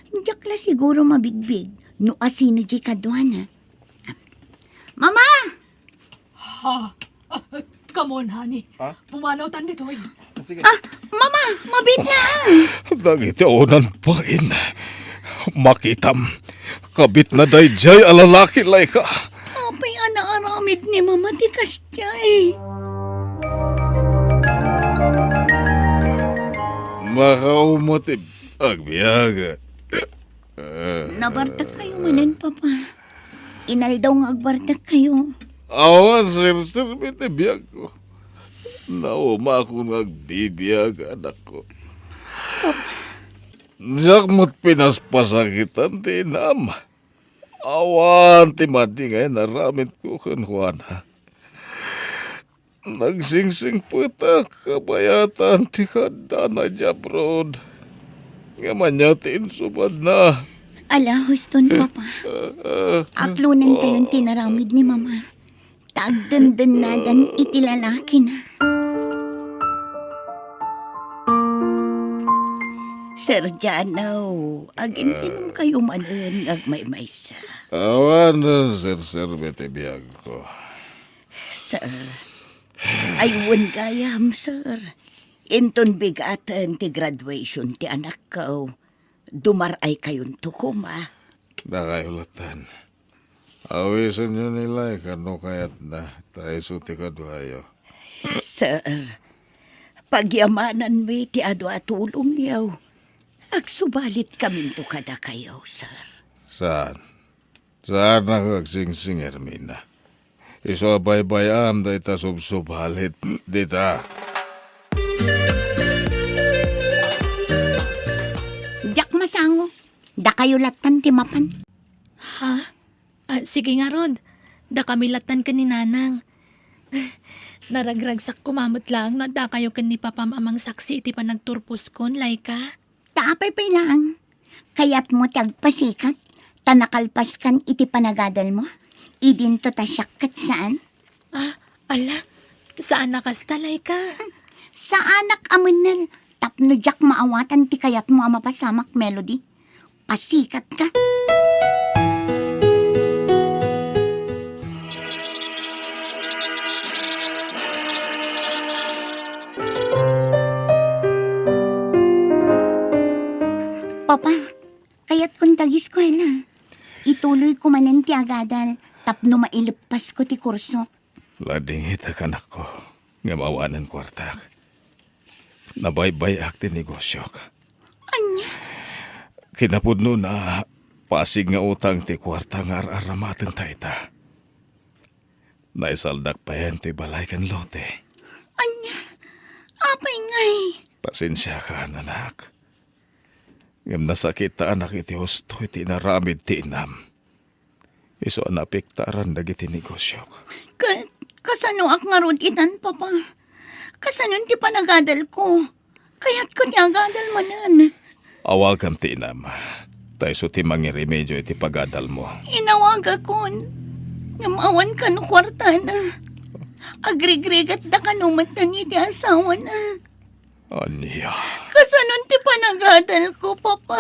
Diak la siguro mabigbig no asino di kaduana. Mama! Ha? Ah, come on, honey. Ha? Pumanawtan ditoy. Sige. Ah, Mama, mabiit na. Dagiti awanan bain. Makitam. Kabit na daydiay a lalaki, Laika. Apay a naaramid ni Mama ti kasdiay? Makauma ti agbiag. Nabartek kayo manen, Papa. Inaldaw nga agbartek kayo. Awan serserbi ti biagko. Naumakon nga agbibiag, anakko. Diak met pinaspasakitan ti inam. Awan ti madi nga inaramidko kenkuana. Nagsingsingpetak kabayatan ti kaadana idiay abroad. Ngem ania ti insubadna? Ala, huston, Papa. Aklonentayon ti naramid ni Mama. Ta agdendennadan iti lalakina. Sir Jano, agintinom kayo manen nga agmaymaysa. Awan serserbi ti biagko. Sir, ay wen gayam, sir. Inton bigaten ti graduation ti anakko, dumar-ay kayonto koma. Dakayo latten. Awisenyo ni Laika no kayatna, ta isu ti kaduayo. Sir, pagyamananmi ti adu a tulongyo. Agsubalitkaminto kadakayo, sir. Saan? Saan a agsingsingir, Mina? Isu a baybay-am dayta subsubalit dita. Diak masango. Dakayo lattan ti mapan. Ha? Ah, sige ngarud. Dakami lattan ken ni Nanang. Naragragsak koma met laeng no addakayo ken ni Papam a mangsaksi iti panagturposkon, Laika. Ta apay pay laeng? Kayatmo ti agpasikat, ta nakalpaskan iti panagadalmo? Idinto ta siak ket saan? Ah, ala, saan a kasta, Laika? Saanak a mennel, tapno diak maawatan ti kayatmo a mapasamak, Melody. Pasikatka. Papa, kayatkon ti ageskuela. Ituloyko manen ti agadal tapno maileppasko ti kursok. Ladingitak, anakko, ngem awanen kuartak. Nabaybay-ak ti negosiok. Ania? Kinapudnona, pasig nga utang ti kuarta nga ar-aramatenta ita. Naisaldak payen toy balay ken lote. Ania? Apay ngay? Pasensiakan, anak. Ngem nasakitanak iti husto iti inaramid ti inam. Isu a naapektaran dagiti negosiok. Ka-, kasanoak ngarud itan, Papa? Kasanon ti panagadalko? Kayatko ti agadal manen. Awagam ti inam. Ta isu ti mangiremedio iti pagadalmo. Inawagakon. Ngem awan kano kuartana. Agrigrigatda kano metten iti asawana. Ania? Kasanon ti panagadalko, Papa?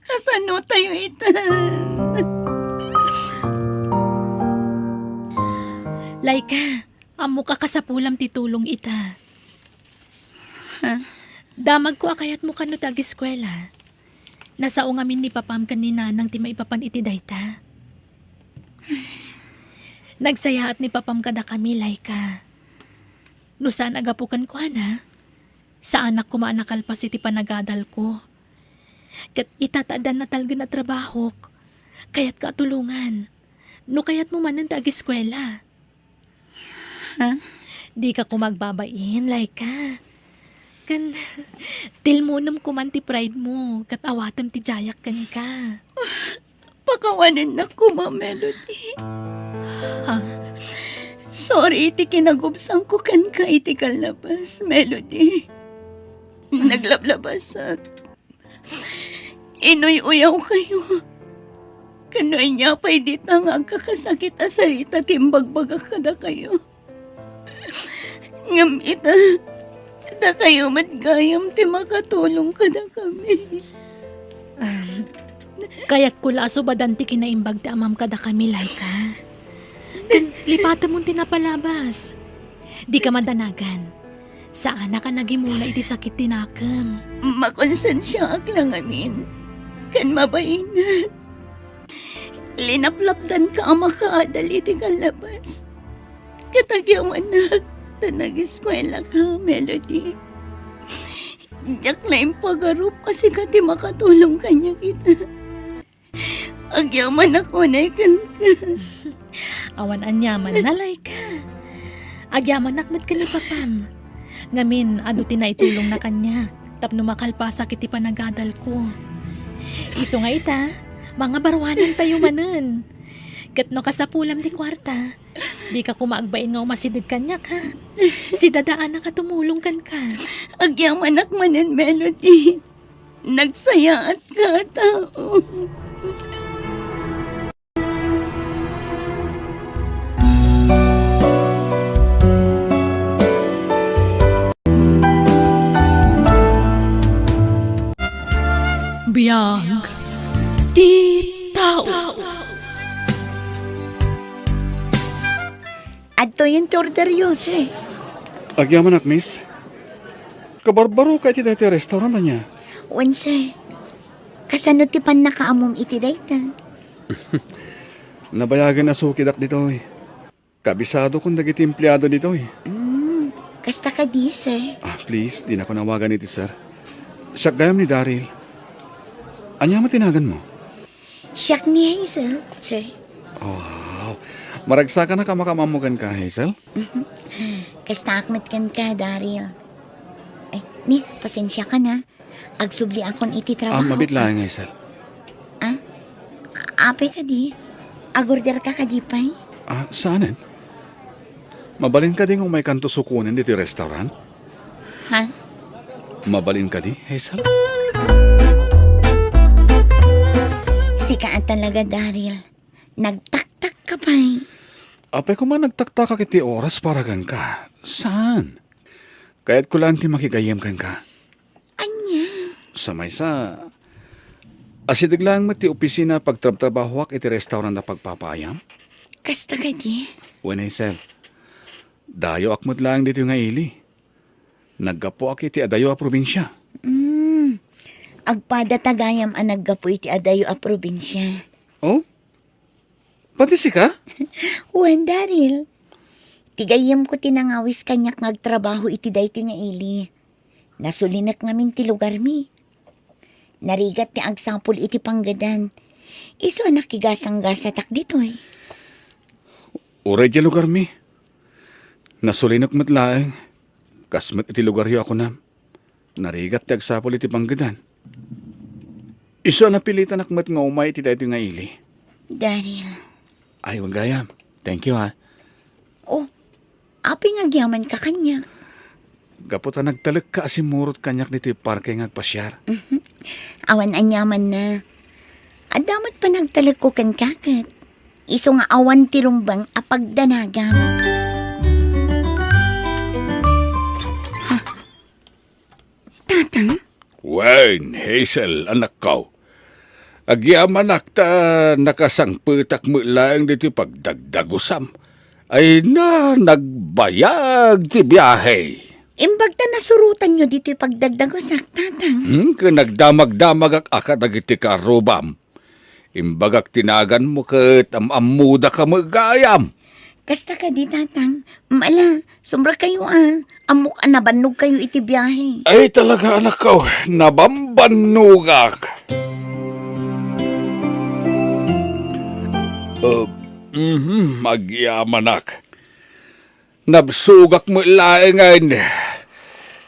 Kasano tayo ita? Laika, ammok a kasapulam ti tulong ita. Ha? Damagko a kayatmo kano ti ageskuela. Nasao ngamin ni Papam ken ni Nanang ti maipapan iti dayta. Nagsayaat ni Papam kadakami, Laika. No saan a gapu kenkuana, saanak koma a nakalpas iti panagadalko. Ket ita ta addan natalgen a trabahok, kayatka a tulongan. No kayatmo manen ti ageskuela. Ha? Dika koma agbabain, Laika. Ken, tilmonem koman ti pride mo, ket awatem ti diayak kenka. Pakawanennak koma, Melody. Ha? Sorry iti kinagubsangko kenka iti kallabas, Melody. Naglablabasak. Inuy-uyawkayo. Ken no ania pay dita nga agkakasakit a sarita ti imbagbagak kadakayo. Ngem ita, dakayo met gayam ti makatulong kadakami. Um, kayatko la a subadan ti kinaimbag ti amam kadakami, Laika. Ken lipatemon ti napalabas. Dika madanagan. Saanak a nagimula iti sakit ti nakem. Makonsensiaak la ngamin. Ken mabainak. Linaplapdanka a makaadal iti kallabas. Ket agyamanak ta nageskuelaka, Melody. Diak la impagarup a sika ti makatulong kaniak ita. Agyamanak unay kenka. Awan aniaman, Laika. Agyamanak met ken ni Papam. Ngamin, adu ti naitulongna kaniak tapno makalpasak iti panagadalko. Isu nga ita, mangabaruanantayo manen. Ket no kasapulam ti kuarta, dika koma agbain nga umasideg kaniak, ha? Sidadaanak a tumulong kenka. Agyamanak manen, Melody. Nagsayaatka a tao. Biag ti tao. Adtoyen ti orderyo, sir. Agyamanak, miss. Kabarbaroka iti daytoy a restaurant, ania? Wen, sir. Kasano ti pannakaammom iti dayta? Nabayagen a sukidak ditoy. Kabisadokon dagiti empleado ditoy. Mm, kasta kadi, sir? Ah, please, dinakon awagan iti sir. Siak gayam ni Daryl. Ania met ti naganmo? Siak ni Hazel, sir. Wow. Maragsakanak a makamammo kenka, Hazel? Kastaak met kenka, Daryl. Ay, ni, pasensiakan, ha. Agsubliakon iti trabaho. Ah, mabiit laeng, Hazel. Ah? Apay kadi? Agorderka kadi pay? Ah, saanen? Mabalin kadi nga umaykanto sukonen ditoy restaurant? Ha? Mabalin kadi, Hazel? Sika a talaga, Daryl. Nagtaktak ka pay. Apay koma nagtaktakak iti oras para kenka. Saan? Kayatko laeng ti makigayyem kenka. Ania? Sa maysa, asideg laeng met ti opisina a pagtrabtrabahoak iti restaurant a pagpapaayam. Kasta kadi? Wen, Hazel, dayoak met laeng ditoy nga ili. Naggapuak iti adayo a probinsia. Mm. Agpada ta gayam a naggapu iti adayo a probinsia. Oh? Pati sika? Wen, Daryl. Ti gayyemko ti nangawis kaniak nga agtrabaho iti daytoy nga ili. Nasulinek ngamin ti lugarmi. Narigat ti agsapul iti panggedan. Isu a nakigasang-gasatak ditoy. Uray diay lugarmi. Nasulinek met laeng. Kas met iti lugaryo a kunam. Narigat ti agsapul iti panggedan. Isu a napilitanak met nga umay iti daytoy nga ili. Daryl. Ay, wen gayam. Thank you, ha. Oh, apay nga agyamanka kaniak? Gapu ta nagtalekka a simmurot kaniak ditoy parke nga agpasiar. Awan aniamanna. Adda met panagtalekko kenka ket. Isu nga awan ti rumbeng a pagdanagam. Ha? Tatang? Wen, Hazel, anakko. Agyamanak ta nakasangpetak met laeng ditoy pagdagdagusam. Ay na, nagbayag ti biahe. Imbag ta nasurotanyo ditoy pagdagdagusak, Tatang. Hmm, ken nagdamagdamagak a kadagiti karrubam. Imbagak ti naganmo ket am-ammodaka met gayam. Kasta kadi, Tatang. Ala, sumrekkayo a. Ammok a nabannogkayo iti biahe. Ay, talaga, anakko, nabambannogak. Uh, mhm, agyamanak. Nabsogak met laengen.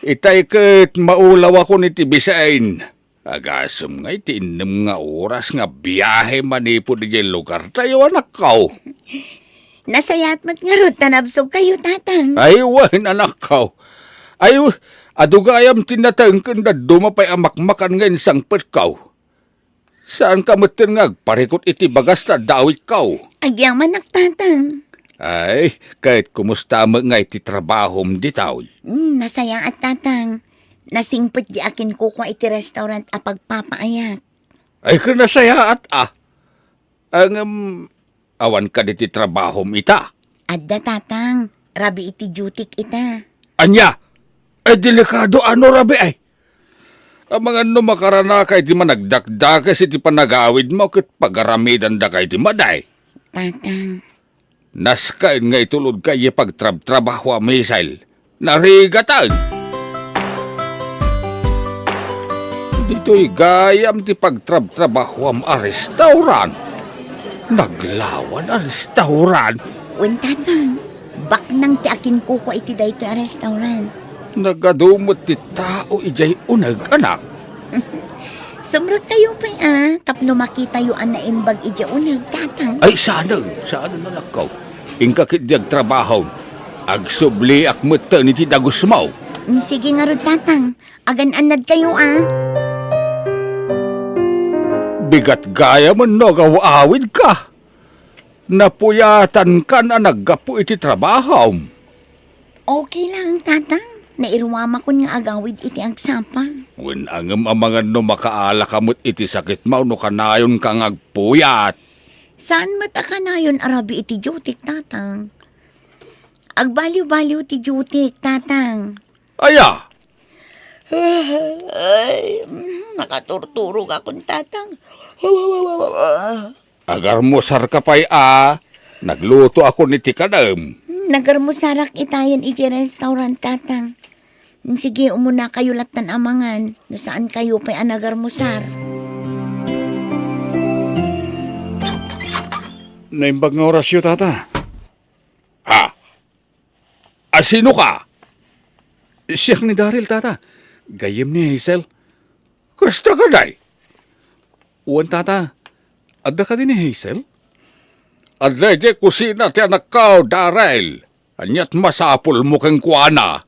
Itay ket maulawakon iti bisin. Agasem nga iti innem nga oras nga biahe manipud idiay lugartayo, anakko. Nasayaat met ngarud ta nabsogkayo, Tatang. Ay, wen, anakko. Ay, adu gayam ti nateng ken dadduma pay a makmakan nga insangpetko. Saanka metten nga agparikut iti bagas ta adda awitko. Agyamanak, Tatang. Ay, ket kumusta met ngay ti trabahom ditoy? Hmm, nasayaat, Tatang. Nasingpet di akinkukua iti restaurant a pagpapaayak. Ay, ket nasayaat a. Ngem, awan kadi ti trabahom ita? Adda, Tatang. Rabii iti dutyk ita. Ania? Ay, delikado a no rabii ay. Amangan no makaranaka iti managdakdakes iti panagawidmo ket pagaramidandaka iti madi. Tatang. Nasken nga itulodka idiay pagtrabtrabaho a misil. Narigatan! Ditoy gayam ti pagtrabtrabahoam a restaurant. Naglawan a restaurant. Wen, Tatang. Baknang ti akinkukua iti daytoy a restaurant. Nagadu met ti tao idiay uneg, anak. Sumrekkayo pay a, tapno makitayo a naimbag idiay uneg, Tatang. Ay, saanen, saanen, anakko. Inka ketdi agtrabaho. Agsubliak metten iti dagusmo. Mm, sige ngarud, Tatang. Agan-annadkayo a. Bigat gayam no agaw-awidka. Napuyatankan a naggapu iti trabahom. Okay lang, Tatang. Nairuamakon nga agawid iti agsapa. Wen, ngem amangan no makaalaka met iti sakitmo no kanayonka nga agpuyat. Saan met a kanayon a rabii iti dutyk, Tatang? Agbaliw-baliw ti dutyk, Tatang. Aya? Ay, mm, nakaturturogakon, Tatang. Agarmusarka pay a, naglutoakon iti kadem. Hmm, nagarmusarak itayen iti restaurant, Tatang. Hmm, sige, umunakayo lattan a mangan, no saankayo pay a nagarmusar. Naimbag nga orasyo, Tata. Ha? Asino ka? Siak ni Daryl, Tata. Gayyem ni Hazel. Kasta kadi? Wen, Tata. Adda kadi ni Hazel? Adda iti kusina ti anakko, Daryl. Ania't masapulmo kenkuana?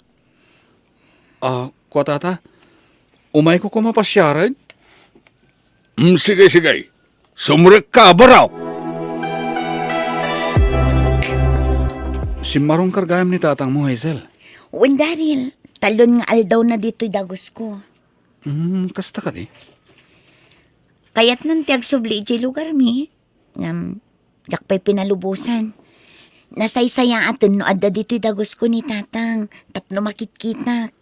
Ah, kua, Tata. Umayko koma pasiaren? Mm, sige, sige. Sumrekka, barok! Simmarongkar gayam ni tatangmo, Hazel. Wen, Daryl, talon nga aldawna ditoy dagusko. Hmm, kasta kadi? Kayatnan ti agsubli idiay lugarmi, ngem diak pay pinalubosan. Nasaysayaaten no adda ditoy dagusko ni Tatang tapno makitkitak.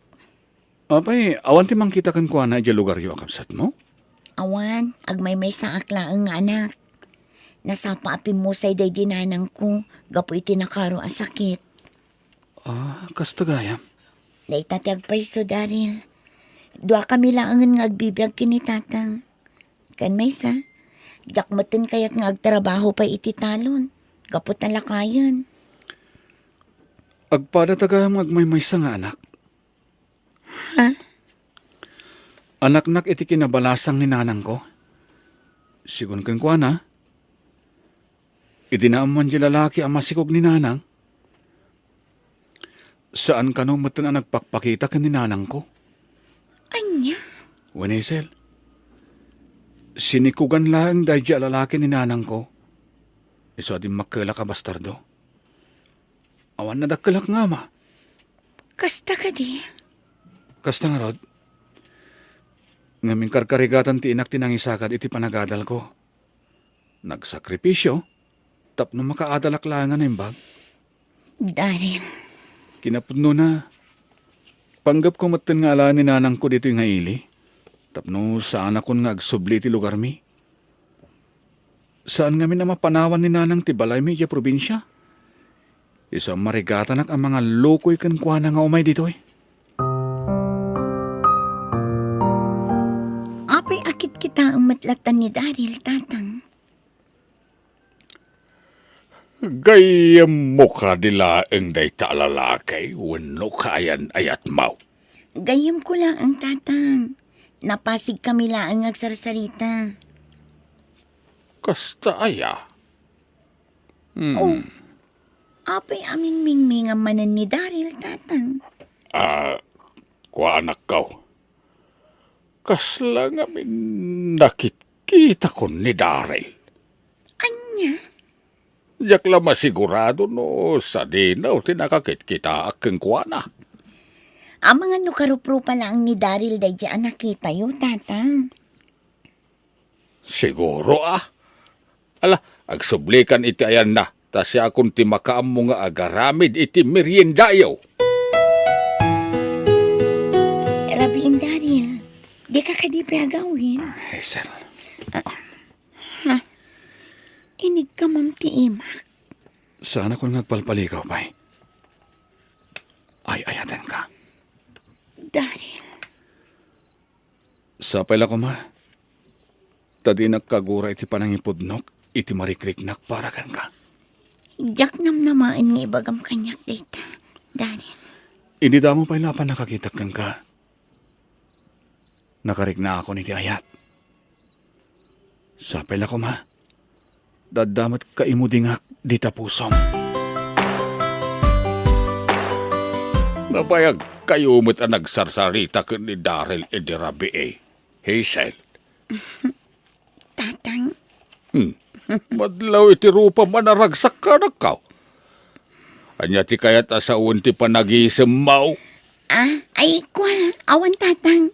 Apay, awan ti mangkita kenkuana idiay lugaryo a kabsatmo? Awan, agmaymaysaak laeng nga anak. Nasapa a pimmusay daydi nanangko gapu iti nakaro a sakit. Ah, kasta gayam. Dayta ti agpayso, Daryl. Duakami laengen nga agbibiag ken ni Tatang. Ken maysa, diak metten kayat nga agtrabaho pay iti talon, gapu ta lakayen. Agpadata gayam nga agmaymaysa nga anak. Ha? Anaknak iti kinabalasang ni nanangko. Sigun kenkuana, idi naammoan diay lalaki a masikog ni nanang, saan kano metten a nagpakpakita ken ni nanangko. Ania? Wen, Hazel, sinikogan laeng daydiay a lalaki ni nanangko. Isu a dimmakkelak a bastardo. Awan nadakkelak nga ama. Kasta kadi? Kasta ngarud. Ngem inkarkarigatan ti inak ti nangisagad iti panagadalko. Nagsakripisio tapno makaadalak laeng a naimbag. Daryl. Kinapudnona, panggepko metten nga alaen ni nanangko ditoy nga ili tapno saanakon nga agsubli iti lugarmi. Saan ngamin a mapanawan ni nanang ti balaymi idiay probinsia. Isu a marigatanak a mangallukoy kenkuana nga umay ditoy. Apay a kitkitaem met latta ni Daryl, Tatang? Gayyemmo kadi laeng dayta a lalaki wenno kayan-ayatmo? Gayyemko laeng, Tatang. Napasigkami laeng nga agsarsarita. Kasta aya? Hmm. Oh, apay a mingmingmingam manen ni Daryl, Tatang? Ah, kua, anakko. Kasla ngamin nakitkitakon ni Daryl. Ania? Diak la masigurado no sadino ti nakakitkitaak kenkuana. Amangan no karuprupa laeng ni Daryl daydiay a nakitayo, Tatang. Siguro, ah. Ala, agsublikan iti ayanna, ta siakon ti makaammo nga agaramid iti meriendayo. Rabiin, Daryl. Dika kadi pay agawid? Ah, Hazel. Ah, ha? Inigkamam ti imak. Saanakon nga agpalpalikaw pay. Ay-ayatenka. Daryl. Sapay la koma, ta dinak kagura iti panangipudnok iti marikriknak para kenka. Diak namnamaen nga ibagam kaniak dayta, Daryl. Idi damo pay la a pannakakitak kenka, nakariknaakon iti ayat. Sapay la koma, adda met kaimudingak dita pusom. Nabayagkayo met a nagsarsarita ken ni Daryl idi rabii, Hazel. Tatang. Hmm. Madlaw iti rupam a naragsak, anakko. Ania ti kayat a sawen ti panagisemmo? Ah, ay, kua, awan, Tatang.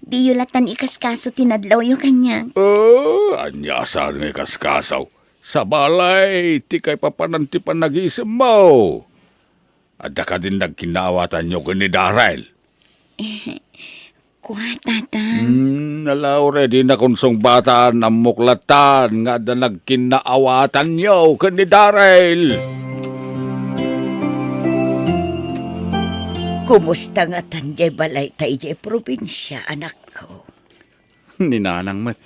Diyo latan ikaskaso ti nadlawyo kaniak. Oh, ania saan nga ikaskaso? Sabali, ti kaipapanan ti panagisemmo. Adda kadin nagkinaawatanyo ken ni Daryl? Kua, Tatang? Hmm, ala, uray dinakon sungbatan, ammok lattan nga adda nagkinnaawatanyo ken ni Daryl. Kumusta ngatan diay balayta idiay probinsia, anakko? Ni Nanang met,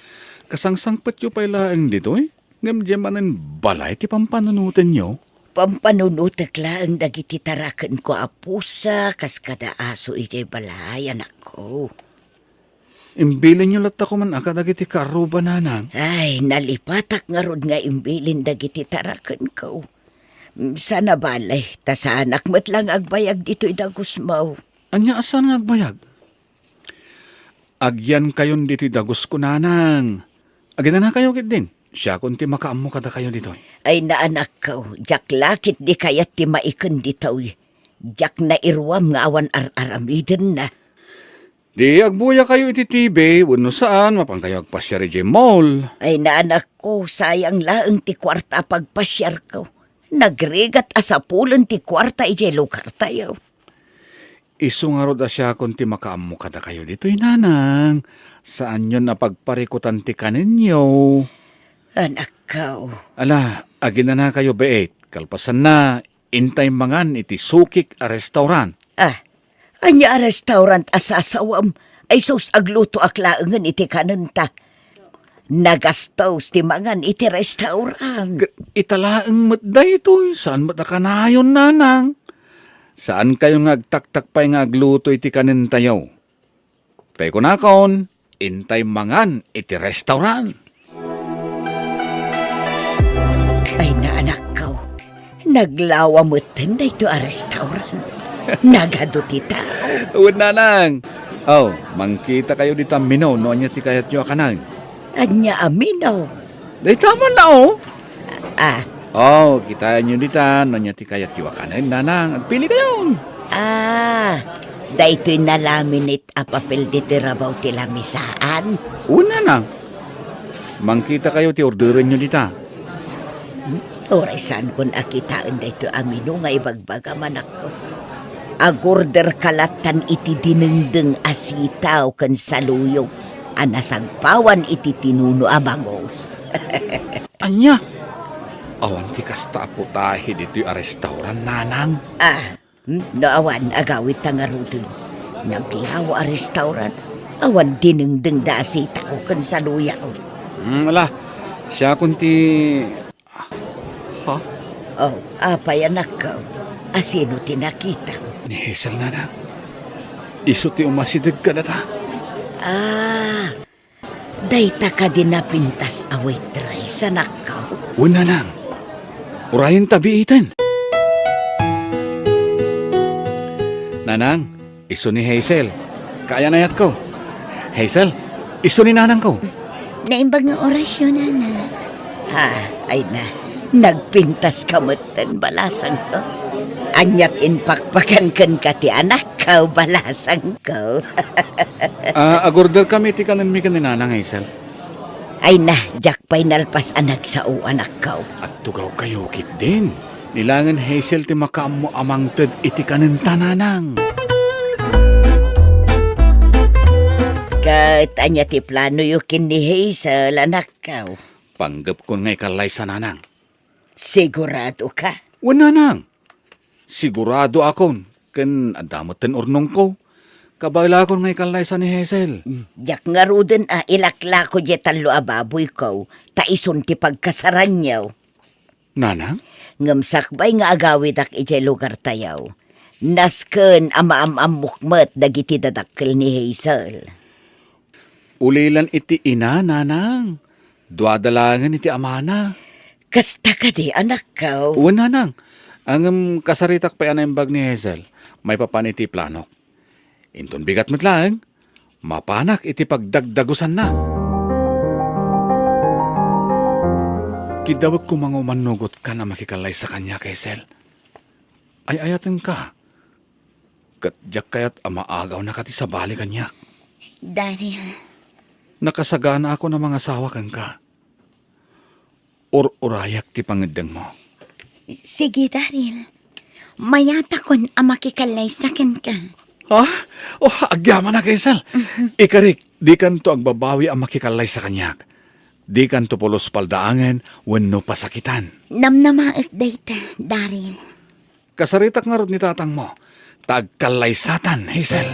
kasangsangpetyo pay laeng ditoy? Ngem diay manen balay ti pampanunotenyo? Pampanunotek laeng dagiti tarakenko a pusa kas kada aso idiay balay, anakko. Imbilinyo latta koma a kadagiti kaarruba, Nanang. Ay, nalipatak ngarud nga imbilin dagiti tarakenko. Sana bale, ta saanak met la nga agbayag ditoy dagusmo. Ania a saan nga agbayag? Agyankayon ditoy dagusko, Nanang. Aginanakayo ketdin. Siakon ti makaammo kadakayo ditoy. Ay, anakko, diak la ketdi kayat ti maiken ditoy. Diak nairuam nga awan ar-aramidenna. Di agbuyakayo iti T V, wenno saan, mapankayo agpasiar idiay mall. Ay, anakko, sayang laeng ti kuarta a pagpasiarko. Nagrigat a sapulen ti kuarta idiay lugartayo. Isu ngarud a siakon ti makaammo kadakayo ditoy, Nanang. Saanyon a pagparikutan ti kanenyo. Anakko. Ala, aginanakayo, beet. Kalpasanna, intay mangan iti sukik a restaurant. Ah, ania a restaurant a sasawam? Ay sus, aglutoak laengen iti kanenta. Nagastos ti mangan iti restaurant. Ket ita laeng met daytoy, saan met a kanayon, Nanang. Saankayo nga agtaktak pay nga agluto iti kanentayo. Tay kunakon, intay mangan iti restaurant. Ay, anakko, naglawa metten daytoy a restaurant. Nagadu ti tao. Wen, Nanang. Oh, mangkitakayo dita menu no ania ti kayatyo a kanen. Ania a menu? Dayta man la, oh. Ah. Oh, kitaenyo dita no ania ti kayatyo a kanen, Nanang. Agpilikayon. Ah, daytoy nalaminate a papel ditoy rabaw ti lamisaan. Wen, Nanang. Mangkitakayo ti orderenyo dita. Hmm? Uray saankon a kitaen daytoy a menu nga ibagbagam, anakko. Agorderka lattan iti dinengdeng a sitaw ken saluyot a nasagpawan iti tinuno a bangus. Ania? Awan ti kasta a putahe ditoy a restaurant, Nanang. Ah, hmm? No awan, agawidta ngaruden. Naglawa a restaurant, awan dinengdengda a sitaw ken saluyot. Hmm, ala, siakon ti Ha? Oh, apay, anakko? Asino ti nakitam? Ni Hazel, Nanang. Isu ti umasideg kadata. Ah, dayta kadi napintas a waitress, anakko? Wen, Nanang. Urayenta biiten. Nanang, isu ni Hazel. Kaayan-ayatko. Hazel, isu ni nanangko. Naimbag nga orasyo, Nana. Ha, ay na. Nagpintas ka metten, balasangko. Aniat impakpakan kenka ti anakko, balasangko. Ah, agorder kami ti kanenmi ken ni Nanang, Hazel. Ay na, diak pay nalpas a nagsao, anakko. Agtugawkayo ketdin. Ni laengen Hazel ti makaammo a mangted iti kanenta, Nanang. Ket ania ti planoyo ken ni Hazel, anakko? Panggepkon nga ikallaysa, Nanang. Siguradoka? Wen, Nanang. Siguradoakon, ken adda metten urnongko. Kabaelakon nga ikallaysa ni Hazel. Mm, diak ngaruden a ilaklako diay tallo a baboyko, ta isun ti pagkasaranyo. Nanang? Ngem sakbay nga agawidak idiay lugartayo, nasken a maam-ammok met dagiti dadakkel ni Hazel. Ulilan iti ina, Nanang. Duada laengen iti amana. Kasta kadi, anakko? Wen, Nanang. Ngem kasaritak pay a naimbag ni Hazel maipapan iti planok. Inton bigat met laeng, mapanak iti pagdagdagusanna. Kiddawek koma nga umannogotkan a makikallaysa kaniak, Hazel. Ay-ayatenka. Ket diak kayat a maagawnaka ti sabali kaniak. Daryl. Nakasaganakon a mangasawa kenka. Ur-urayak ti pangeddengmo. Sige, Daryl. Mayatakon a makikallaysa kenka. Ha? Oh, agyamanak, Hazel. Mhm. Ikarik, dikanto agbabawi a makikallaysa kaniak. Dikanto pulos paldaangen wenno pasakitan. Namnamaek dayta, Daryl. Kasaritak ngarud ni tatangmo, ta agkallaysatan, Hazel.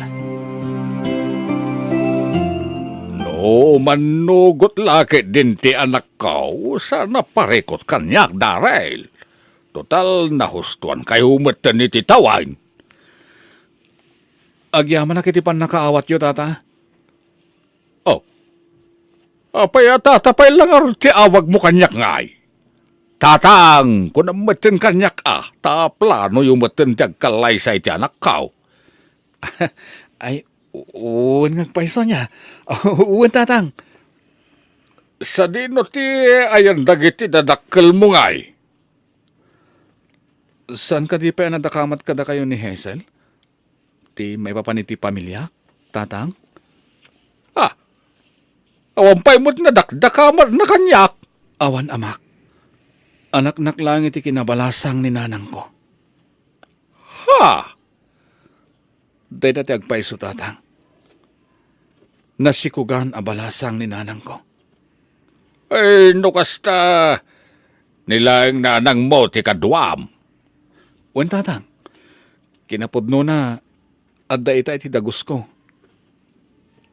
No mannugot la ketdin ti anakko, saan a parikut kaniak, Daryl. Total, nahustoankayo metten iti tawen. Agyamanak iti pannakaawatyo, Tata. Oh. Apay a tatapay la ngarud ti awagmo kaniak ngay? Tatang, kunam metten kaniak a, ta planoyo metten ti agkallaysa iti anakko. Ay, u-, wen nga agpayso ania. Wen, Tatang. Sadino ti ayan dagiti dadakkelmo ngay? Saan kadi pay a nadakamat kadakayo ni Hazel? Ti maipapan iti pamiliak, Tatang? Ah, awan pay met nadakdakamatna kaniak. Awan, Amak. Anaknak laeng iti kinabalasang ni nanangko. Ha? Dayta ti agpayso, Tatang. Nasikogan a balasang ni nanangko. Ay, no kasta, ni laeng nanangmo ti kaduam. Wen, Tatang. Kinapudnona, adda ita iti dagusko.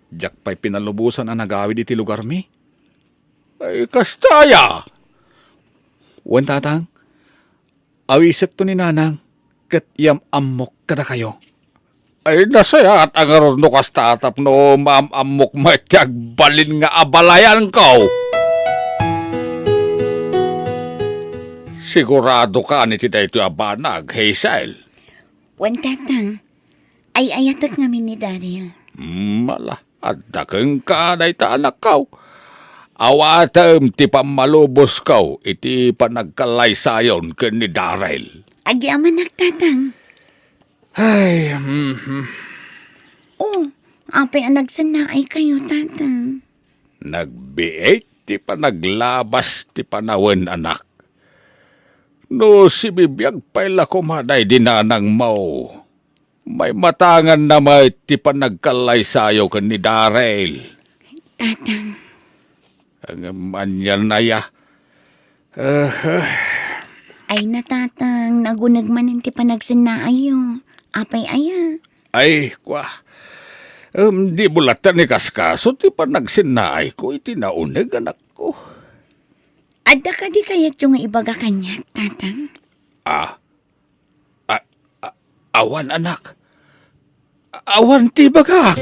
Diak pay pinalubosan a nagawid iti lugarmi. Ay, kasta aya? Wen, Tatang. Awisekto ni Nanang ket yam-ammok kadakayo. Ay, nasayaat a ngarud no kasta tapno maam-ammok met ti agbalin nga abalayanko. Siguradokan iti daytoy a banag, Hazel? Wen, Tatang. Ay-ayatek ngamin ni Daryl. Hmm, ala, adda kenka dayta anakko. Awatem ti pammalubosko iti panagkallaysayon ken ni Daryl. Agyamanak, Tatang. Ay, mhm. Oh, apay a nagsennaaykayo, Tatang? Nagbiit ti panaglabas ti panawen, anak. No sibibiag pay la koma daydi nanangmo, maimatanganna met ti panagkallaysayo ken ni Daryl. Tatang. Ngem anian aya? Ah, ah. Ay na, Tatang, naguneg manen ti panagsennaayyo. Apay aya? Ay, kua. Em, dimo latta ni kaskaso ti panagsennaayko iti nauneg, anakko. Adda kadi kayatyo nga ibaga kaniak, Tatang? Ah, A-, a-, awan, anak. A-, awan ti ibagak.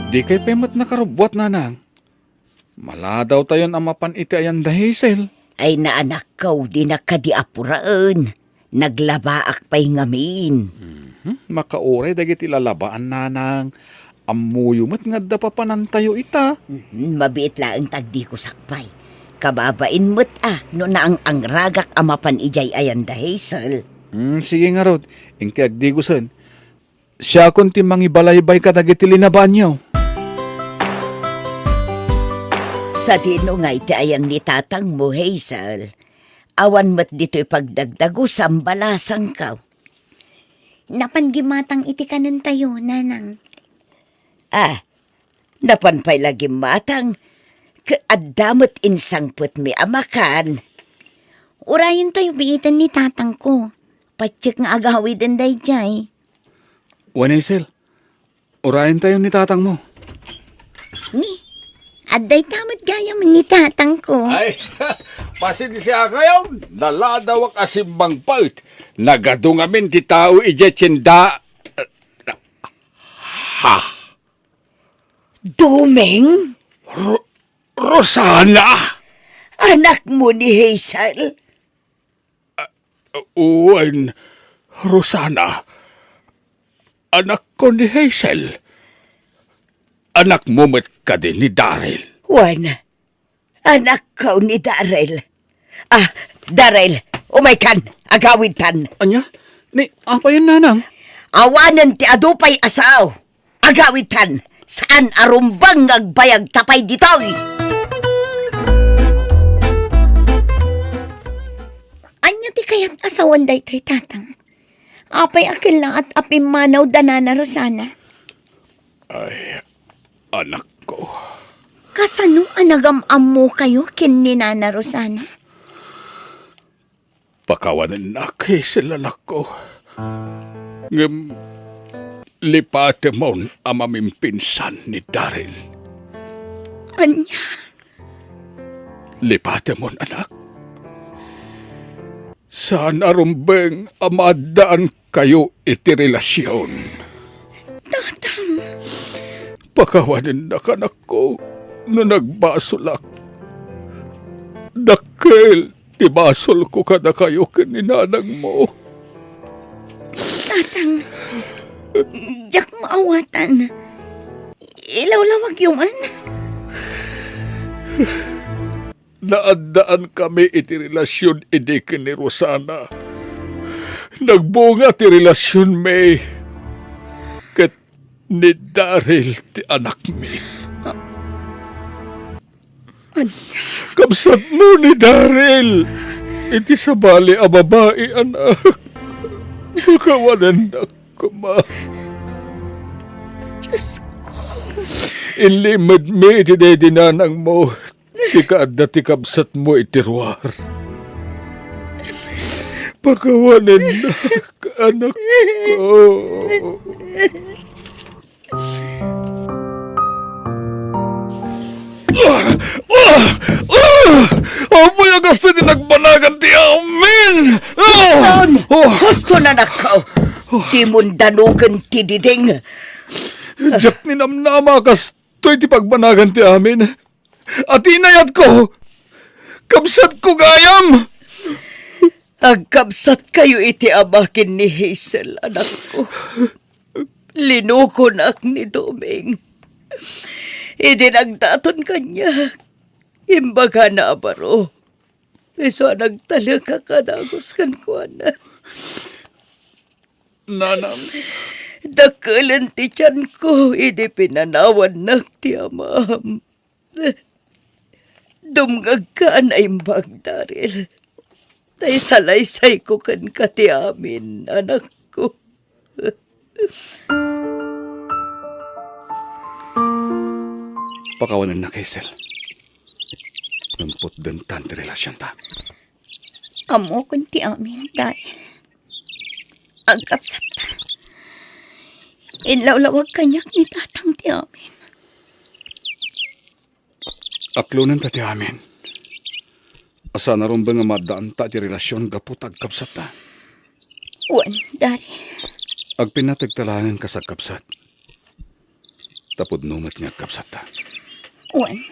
Dikay pay met nakarubbuat, Nanang. Maladawtayon a mapan iti ayan da Hazel. Ay, naanakko, dinak kadi apuraen. Naglabaak pay ngamin. Mhm. Makauray dagiti lalabaan, Nanang. Ammoyo met nga adda papanantayo ita. Mhm, mabiit laeng ta agdigusak pay. Kababain met a no naang-angragak a mapan idiay ayan da Hazel. Hmm, sige ngarud, inka agdigusen. Siakon ti mangibalaybay kadagiti linabaanyo. Sadino nga iti ayan ni tatangmo, Hazel? Awan met ditoy pagdagdagusam balasangko. Napan gimmatang iti kanentayo, Nanang. Ah, napan pay la gimmatang, ket adda met insangpetmi a makan. Urayentayo biiten ni tatangko. Patiek nga agawiden daydiay. Wen, Hazel, urayentayo ni tatangmo. Ni, adda ita met gayam ni tatangko. Ay, pasensiakayon. Naladawak a simmangpet. Nagadu ngamin ti tao idiay tienda. Ha? Dumeng? Ro-, Rosana? Anakmo ni Hazel? Wen, Rosana, anakko ni Hazel. Anakmo met kadi ni Daryl. Wen, anakko ni Daryl. Ah, Daryl, umaykan, agawidtan. Ania? Ni, apayen, Nanang? Awanen ti adu pay a sao. Agawidtan, saan a rumbeng nga agbayagta pay ditoy. Ania ti kayat a sawen daytoy, Tatang? Apay a kellaat a pimmanaw da Nana Rosana? Ay, anakko. Kasano a nagam-ammokayo ken ni Nana Rosana? Pakawanennak, Hazel, anakko. Ngem lipatemon a mamimpinsan ni Daryl. Ania? Lipatemon, anak. Saan a rumbeng a maaddaankayo iti relasion. Tatang. Pakawanennak, anakko, no nagbasolak. Dakkel ti basolko kadakayo ken ni nanangmo. Tatang, diak maawatan. Ilawlawagyo man. Naaddaankayo iti relasion idi ken ni Rosana. Nagbunga ti relasionmi ket ni Daryl ti anakmi. Ania? Kabsatmo ni Daryl iti sabali a babai, anak. Pakawanennak koma. Diosko. Inlimedmi iti daydi nanangmo ti kaadda ti kabsatmo iti ruar. Pakawanennak, anakko. Ah! Ah! Ah! Apay a kasta ti nagbanagan ti amin! Ah! Ton! Oh! Husto, anakko! Dimon danugen ti diding! Diak ninamnama a kastoy ti pagbanagan ti amin. Atinayatko! Kabsatko gayam! Agkabsatkayo iti ama ken ni Hazel, anakko. Linukonak ni Doming. Idi nagdaton kaniak, imbagana a baro. Isu a nagtalek a kadagus kenkuana. Nanang. Dakkelen ti tianko idi pinanawannak ti amam. Dumngegka a naimbag, Daryl. Ta isalaysayko kenka ti amin, anakko. Pakawanennak, Hazel. Ngem putdentan ti relasionta. Ammokon ti amin, Daryl. Agkabsatta. Inlawlawag kaniak ni Tatang ti amin. Aklonenta ti amin. A saan a rumbeng a maaddaanta ti relasion gapu ta agkabsatta. Wen, Daryl. Agpinnategta laengen kas agkabsat. Ta pudno met nga agkabsatta. Wen.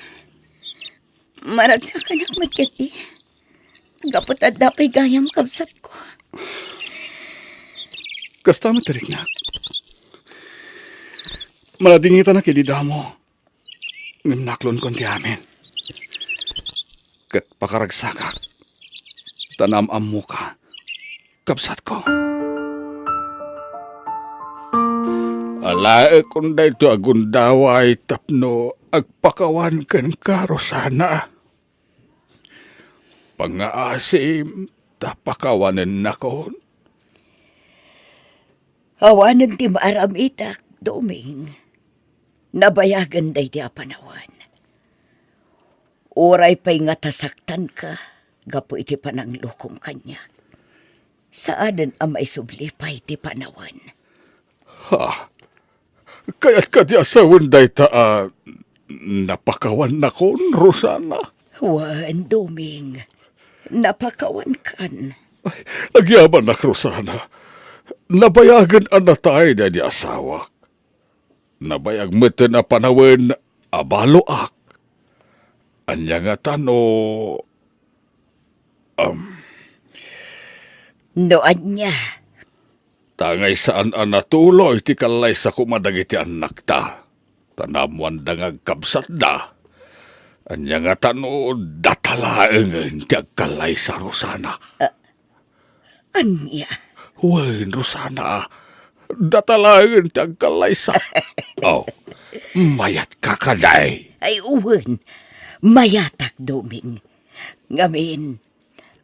Maragsakanak met ketdi. Gapu ta adda pay gayam kabsatko. Kasta met ti riknak. Manadingitanak idi damo. Ngem naklonkon ti amin. Ket pakaragsakak ta naam-ammoka, kabsatko. Alaekon daytoy a gundaway tapno agpakawan kenka, Rosana. Pangngaasim ta pakawanennakon. Awanen ti maaramidak, Doming. Nabayagen daydi a panawen. Uray pay ngata saktanka gapu iti pananglokom kaniak, saanen a maisubli pay ti panawen. Ha? Kayat kadi a sawen dayta a napakawannakon, Rosana? Wen, Doming. Napakawankan. Ay, agyamanak, Rosana. Nabayagen a natay daydi asawak. Nabayag metten a panawen a baloak. Ania ngata no, um, No ania? Tangay saan a natuloy ti kallaysa koma dagiti annakta, ta naammoanda nga agkabsatda. Ania ngata no data laengen ti agkallaysa, Rosana? Ah, Ania? Wen, Rosana, data laengen ti agkallaysa. Oh, mayatka kadi? Ay, wen, mayatak, Doming. Ngamin,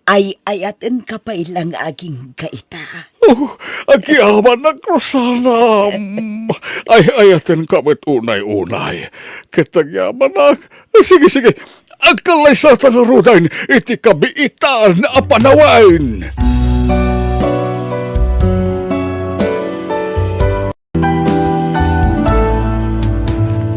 ay-ayatenka pay la nga agingga ita. Oh, agyamanak, Rosanam. Ay-ayatenka met unay-unay. Ket agyamanak. Sige, sige. Agkallaysata ngaruden iti kabiitan a panawen.